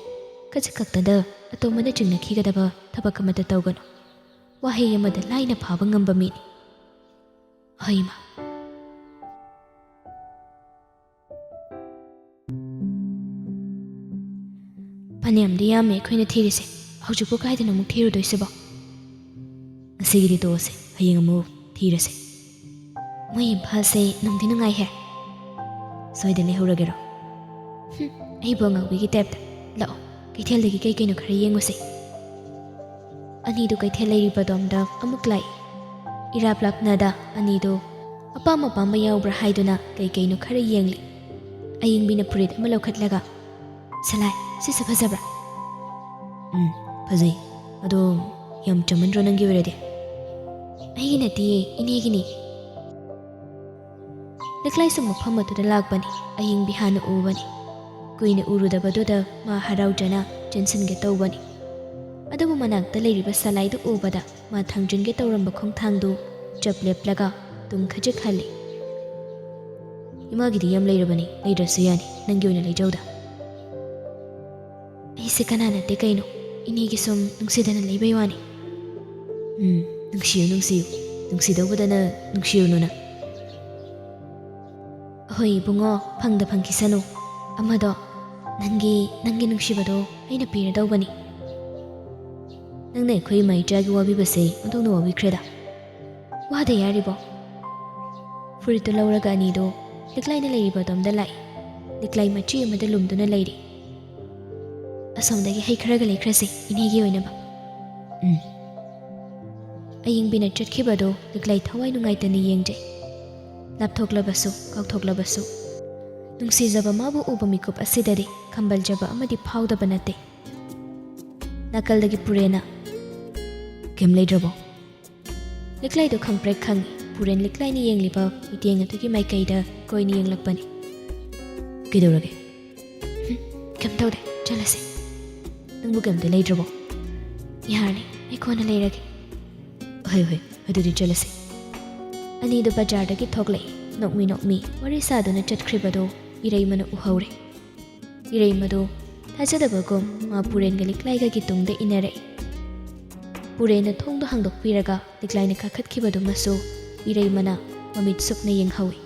ꯈꯖꯤꯛ ꯈꯛꯇꯗ ꯑꯇꯣꯝꯕꯅ ꯆꯤꯡꯅꯈꯤꯒꯗꯕ ꯊꯕꯛ ꯑꯃꯠꯇ ꯇꯧꯒꯅꯨ꯫ ꯋꯥꯍꯩ ꯑꯃꯗ ꯂꯥꯏꯅ ꯐꯥꯕ ꯉꯝꯕ ꯃꯤꯅꯤ꯫" ꯍꯩꯃꯥ꯫ "ꯐꯅꯌꯥꯝꯗꯤ ꯌꯥꯝꯃꯦ ꯑꯩꯈꯣꯏꯅ ꯊꯤꯔꯤꯁꯦ꯫ ꯍꯧꯖꯤꯛꯄꯨ ꯀꯥꯏꯗꯅꯣ ꯑꯃꯨꯛ ꯊꯤꯔꯨꯗꯣꯏꯁꯤꯕꯣ?" "ꯉꯁꯤꯒꯤꯗꯤ ꯇꯣꯛꯑꯁꯦ, ꯍꯌꯦꯡ ꯑꯃꯨꯛ ꯊꯤꯔꯁꯦ꯫" "ꯃꯣꯏ ꯏꯝꯐꯥꯜꯁꯦ ꯅꯨꯡꯗꯤ ꯅꯨꯡꯉꯥꯏꯍꯦ꯫ ꯁ꯭ꯋꯥꯏꯗ ꯂꯩꯍꯧꯔꯒꯦꯔꯣ?" "ꯍꯨꯝ, ꯑꯩꯕꯨ ꯑꯉꯥꯎꯕꯤꯒꯤ ꯇꯥꯏꯞꯇ꯫ ꯂꯥꯛꯑꯣ, ꯀꯩꯊꯦꯜꯗꯒꯤ ꯀꯩ ꯀꯩꯅꯣ ꯈꯔ ꯌꯦꯡꯉꯨꯁꯦ꯫" ꯑꯅꯤꯗꯨ ꯀꯩꯊꯦꯜ ꯂꯩꯔꯤꯕ ꯑꯗꯣꯝꯗ ꯑꯃꯨꯛ ꯂꯥꯛꯏ꯫ ꯏꯔꯥꯞ ꯂꯥꯞꯅꯗ ꯑꯅꯤꯗꯨ ꯑꯄꯥꯝ ꯑꯄꯥꯝꯕ ꯌꯥꯎꯕ꯭ꯔꯥ ꯍꯥꯏꯗꯨꯅ ꯀꯩ ꯀꯩꯅꯣ ꯈꯔ ꯌꯦꯡꯂꯤ꯫ ꯑꯌꯤꯡꯕꯤꯅ ꯐꯨꯔꯤꯠ ꯑꯃ ꯂꯧꯈꯠꯂꯒ, "ꯁꯂꯥꯏ, ꯁꯤꯁꯦ ꯐꯖꯕ꯭ꯔꯥ?" "ꯎꯝ, ꯐꯖꯩ꯫ ꯑꯗꯣ ꯌꯥꯝ ꯆꯝꯃꯟꯗ꯭ꯔꯣ ꯅꯪꯒꯤ ꯑꯣꯏꯔꯗꯤ?" "ꯑꯩꯒꯤ ꯅꯠꯇꯤꯌꯦ, ꯏꯅꯦꯒꯤꯅꯤ꯫" ꯂꯤꯛꯂꯥꯏꯁꯨ ꯃꯐꯝ ꯑꯗꯨꯗ ꯂꯥꯛꯄꯅꯤ꯫ ꯑꯌꯤꯡꯕꯤ ꯍꯥꯟꯅ ꯎꯕꯅꯤ꯫ ꯀꯨꯏꯅ ꯎꯔꯨꯗꯕꯗꯨꯗ ꯃꯥ ꯍꯔꯥꯎꯖꯅ ꯆꯦꯟꯁꯤꯟꯒꯦ ꯇꯧꯕꯅꯤ꯫ ꯑꯗꯨꯕꯨ ꯃꯅꯥꯛꯇ ꯂꯩꯔꯤꯕ ꯁꯂꯥꯏꯗꯨ ꯎꯕꯗ ꯃꯥ ꯊꯥꯡꯖꯤꯟꯒꯦ ꯇꯧꯔꯝꯕ ꯈꯣꯡꯊꯥꯡꯗꯨ ꯆꯞ ꯂꯦꯞꯂꯒ ꯇꯨꯝ ꯈꯖꯤꯛ ꯍꯜꯂꯤ꯫ "ꯏꯃꯥꯒꯤꯗꯤ ꯌꯥꯝ ꯂꯩꯔꯕꯅꯤ, ꯂꯩꯗ꯭ꯔꯁꯨ ꯌꯥꯅꯤ, ꯅꯪꯒꯤ ꯑꯣꯏꯅ ꯂꯩꯖꯧꯗ꯫" "ꯑꯩꯁꯦ ꯀꯅꯥ ꯅꯠꯇꯦ ꯀꯩꯅꯣ, ꯏꯅꯦꯒꯤ ꯁꯨꯝ ꯅꯨꯡꯁꯤꯗꯅ ꯂꯩꯕꯩ ꯋꯥꯅꯤ꯫" ꯎꯝ, ꯅꯨꯡꯁꯤꯌꯨ, ꯅꯨꯡꯁꯤꯌꯨ꯫ ꯅꯨꯡꯁꯤꯗꯧꯕꯗꯅ ꯅꯨꯡꯁꯤꯔꯨꯅꯨꯅ꯫ ꯑꯍꯣꯏ ꯏꯕꯨꯡꯉꯣ, ꯐꯪꯗ ꯐꯪꯈꯤꯁꯅꯨ꯫ ꯑꯃꯗꯣ, ꯅꯪꯒꯤ, ꯅꯪꯒꯤ ꯅꯨꯡꯁꯤꯕꯗꯣ ꯑꯩꯅ ꯄꯤꯔꯗꯧꯕꯅꯤ꯫ ꯅꯪꯅ ꯑꯩꯈꯣꯏ ꯏꯃꯥ ꯏꯆꯥꯒꯤ ꯋꯥꯕꯤꯕꯁꯦ ꯑꯣꯟꯊꯣꯛꯅ ꯋꯥꯕꯤꯈ꯭ꯔꯦꯗ꯫ ꯋꯥꯗ ꯌꯥꯔꯤꯕꯣ? ꯐꯨꯔꯤꯠꯇꯨ ꯂꯧꯔꯒ ꯑꯅꯤꯗꯣ ꯂꯤꯛꯂꯥꯏꯅ ꯂꯩꯔꯤꯕ ꯑꯗꯣꯝꯗ ꯂꯥꯛꯏ꯫ ꯂꯤꯛꯂꯥꯏ ꯃꯆꯤ ꯑꯃꯗ ꯂꯨꯝꯗꯨꯅ ꯂꯩꯔꯤ꯫ ꯑꯁꯣꯝꯗꯒꯤ ꯍꯩ ꯈꯔꯒ ꯂꯩꯈ꯭ꯔꯁꯤ, ꯏꯅꯦꯒꯤ ꯑꯣꯏꯅꯕ꯫ ꯎꯝ꯫ ꯑꯌꯤꯡꯕꯤꯅ ꯆꯠꯈꯤꯕꯗꯨ ꯂꯤꯛꯂꯥꯏ ꯊꯋꯥꯏ ꯅꯨꯡꯉꯥꯏꯇꯅ ꯌꯦꯡꯖꯩ꯫ ꯂꯥꯞꯊꯣꯛꯂꯕꯁꯨ, ꯀꯥꯎꯊꯣꯛꯂꯕꯁꯨ, ꯅꯨꯡꯁꯤꯖꯕ ꯃꯥꯕꯨ ꯎꯕ ꯃꯤꯀꯨꯞ ꯑꯁꯤꯗꯗꯤ ꯈꯝꯕꯜꯖꯕ ꯑꯃꯗꯤ ꯐꯥꯎꯗꯕ ꯅꯠꯇꯦ꯫ ꯅꯥꯀꯜꯗꯒꯤ ꯄꯨꯔꯦꯅ, "ꯀꯩꯝ ꯂꯩꯗ꯭ꯔꯕꯣ?" ꯂꯤꯛꯂꯥꯏꯗꯣ ꯈꯪꯄ꯭ꯔꯦꯛ ꯈꯪꯏ꯫ ꯄꯨꯔꯦꯟ ꯂꯤꯛꯂꯥꯏꯅ ꯌꯦꯡꯂꯤꯕ ꯃꯤꯠꯌꯦꯡ ꯑꯗꯨꯒꯤ ꯃꯥꯏꯀꯩꯗ ꯀꯣꯏꯅ ꯌꯦꯡꯂꯛꯄꯅꯤ꯫ "ꯀꯩꯗꯧꯔꯒꯦ?" "ꯍꯨꯝ, ꯀꯩꯝ ꯇꯧꯗꯦ, ꯆꯠꯂꯁꯦ꯫ ꯅꯪꯕꯨ ꯀꯩꯝꯇ ꯂꯩꯗ꯭ꯔꯕꯣ?" "ꯌꯥꯔꯅꯤ, ꯑꯩ ꯀꯣꯟꯅ ꯂꯩꯔꯒꯦ꯫" "ꯍꯣꯏ, ꯍꯣꯏ, ꯑꯗꯨꯗꯤ ꯆꯠꯂꯁꯦ꯫" ꯑꯅꯤꯗꯨ ꯕꯖꯥꯔꯗꯒꯤ ꯊꯣꯛꯂꯛꯏ꯫ ꯅꯣꯛꯃꯤ ꯅꯣꯛꯃꯤ ꯋꯥꯔꯤ ꯁꯥꯗꯨꯅ ꯆꯠꯈ꯭ꯔꯤꯕꯗꯨ ꯏꯔꯩꯃꯅ ꯎꯍꯧꯔꯦ꯫ ꯏꯔꯩꯃꯗꯨ ꯊꯥꯖꯗꯕꯒꯨꯝ ꯃꯥ ꯄꯨꯔꯦꯟꯒ ꯂꯤꯛꯂꯥꯏꯒꯒꯤ ꯇꯨꯡꯗ ꯏꯟꯅꯔꯛꯏ꯫ ꯄꯨꯔꯦꯟꯅ ꯊꯣꯡꯗꯨ ꯍꯥꯡꯗꯣꯛꯄꯤꯔꯒ ꯂꯤꯛꯂꯥꯏꯅ ꯀꯥꯈꯠꯈꯤꯕꯗꯨꯃꯁꯨ ꯏꯔꯩꯃꯅ ꯃꯃꯤꯠ ꯁꯨꯞꯅ ꯌꯦꯡꯍꯧꯏ꯫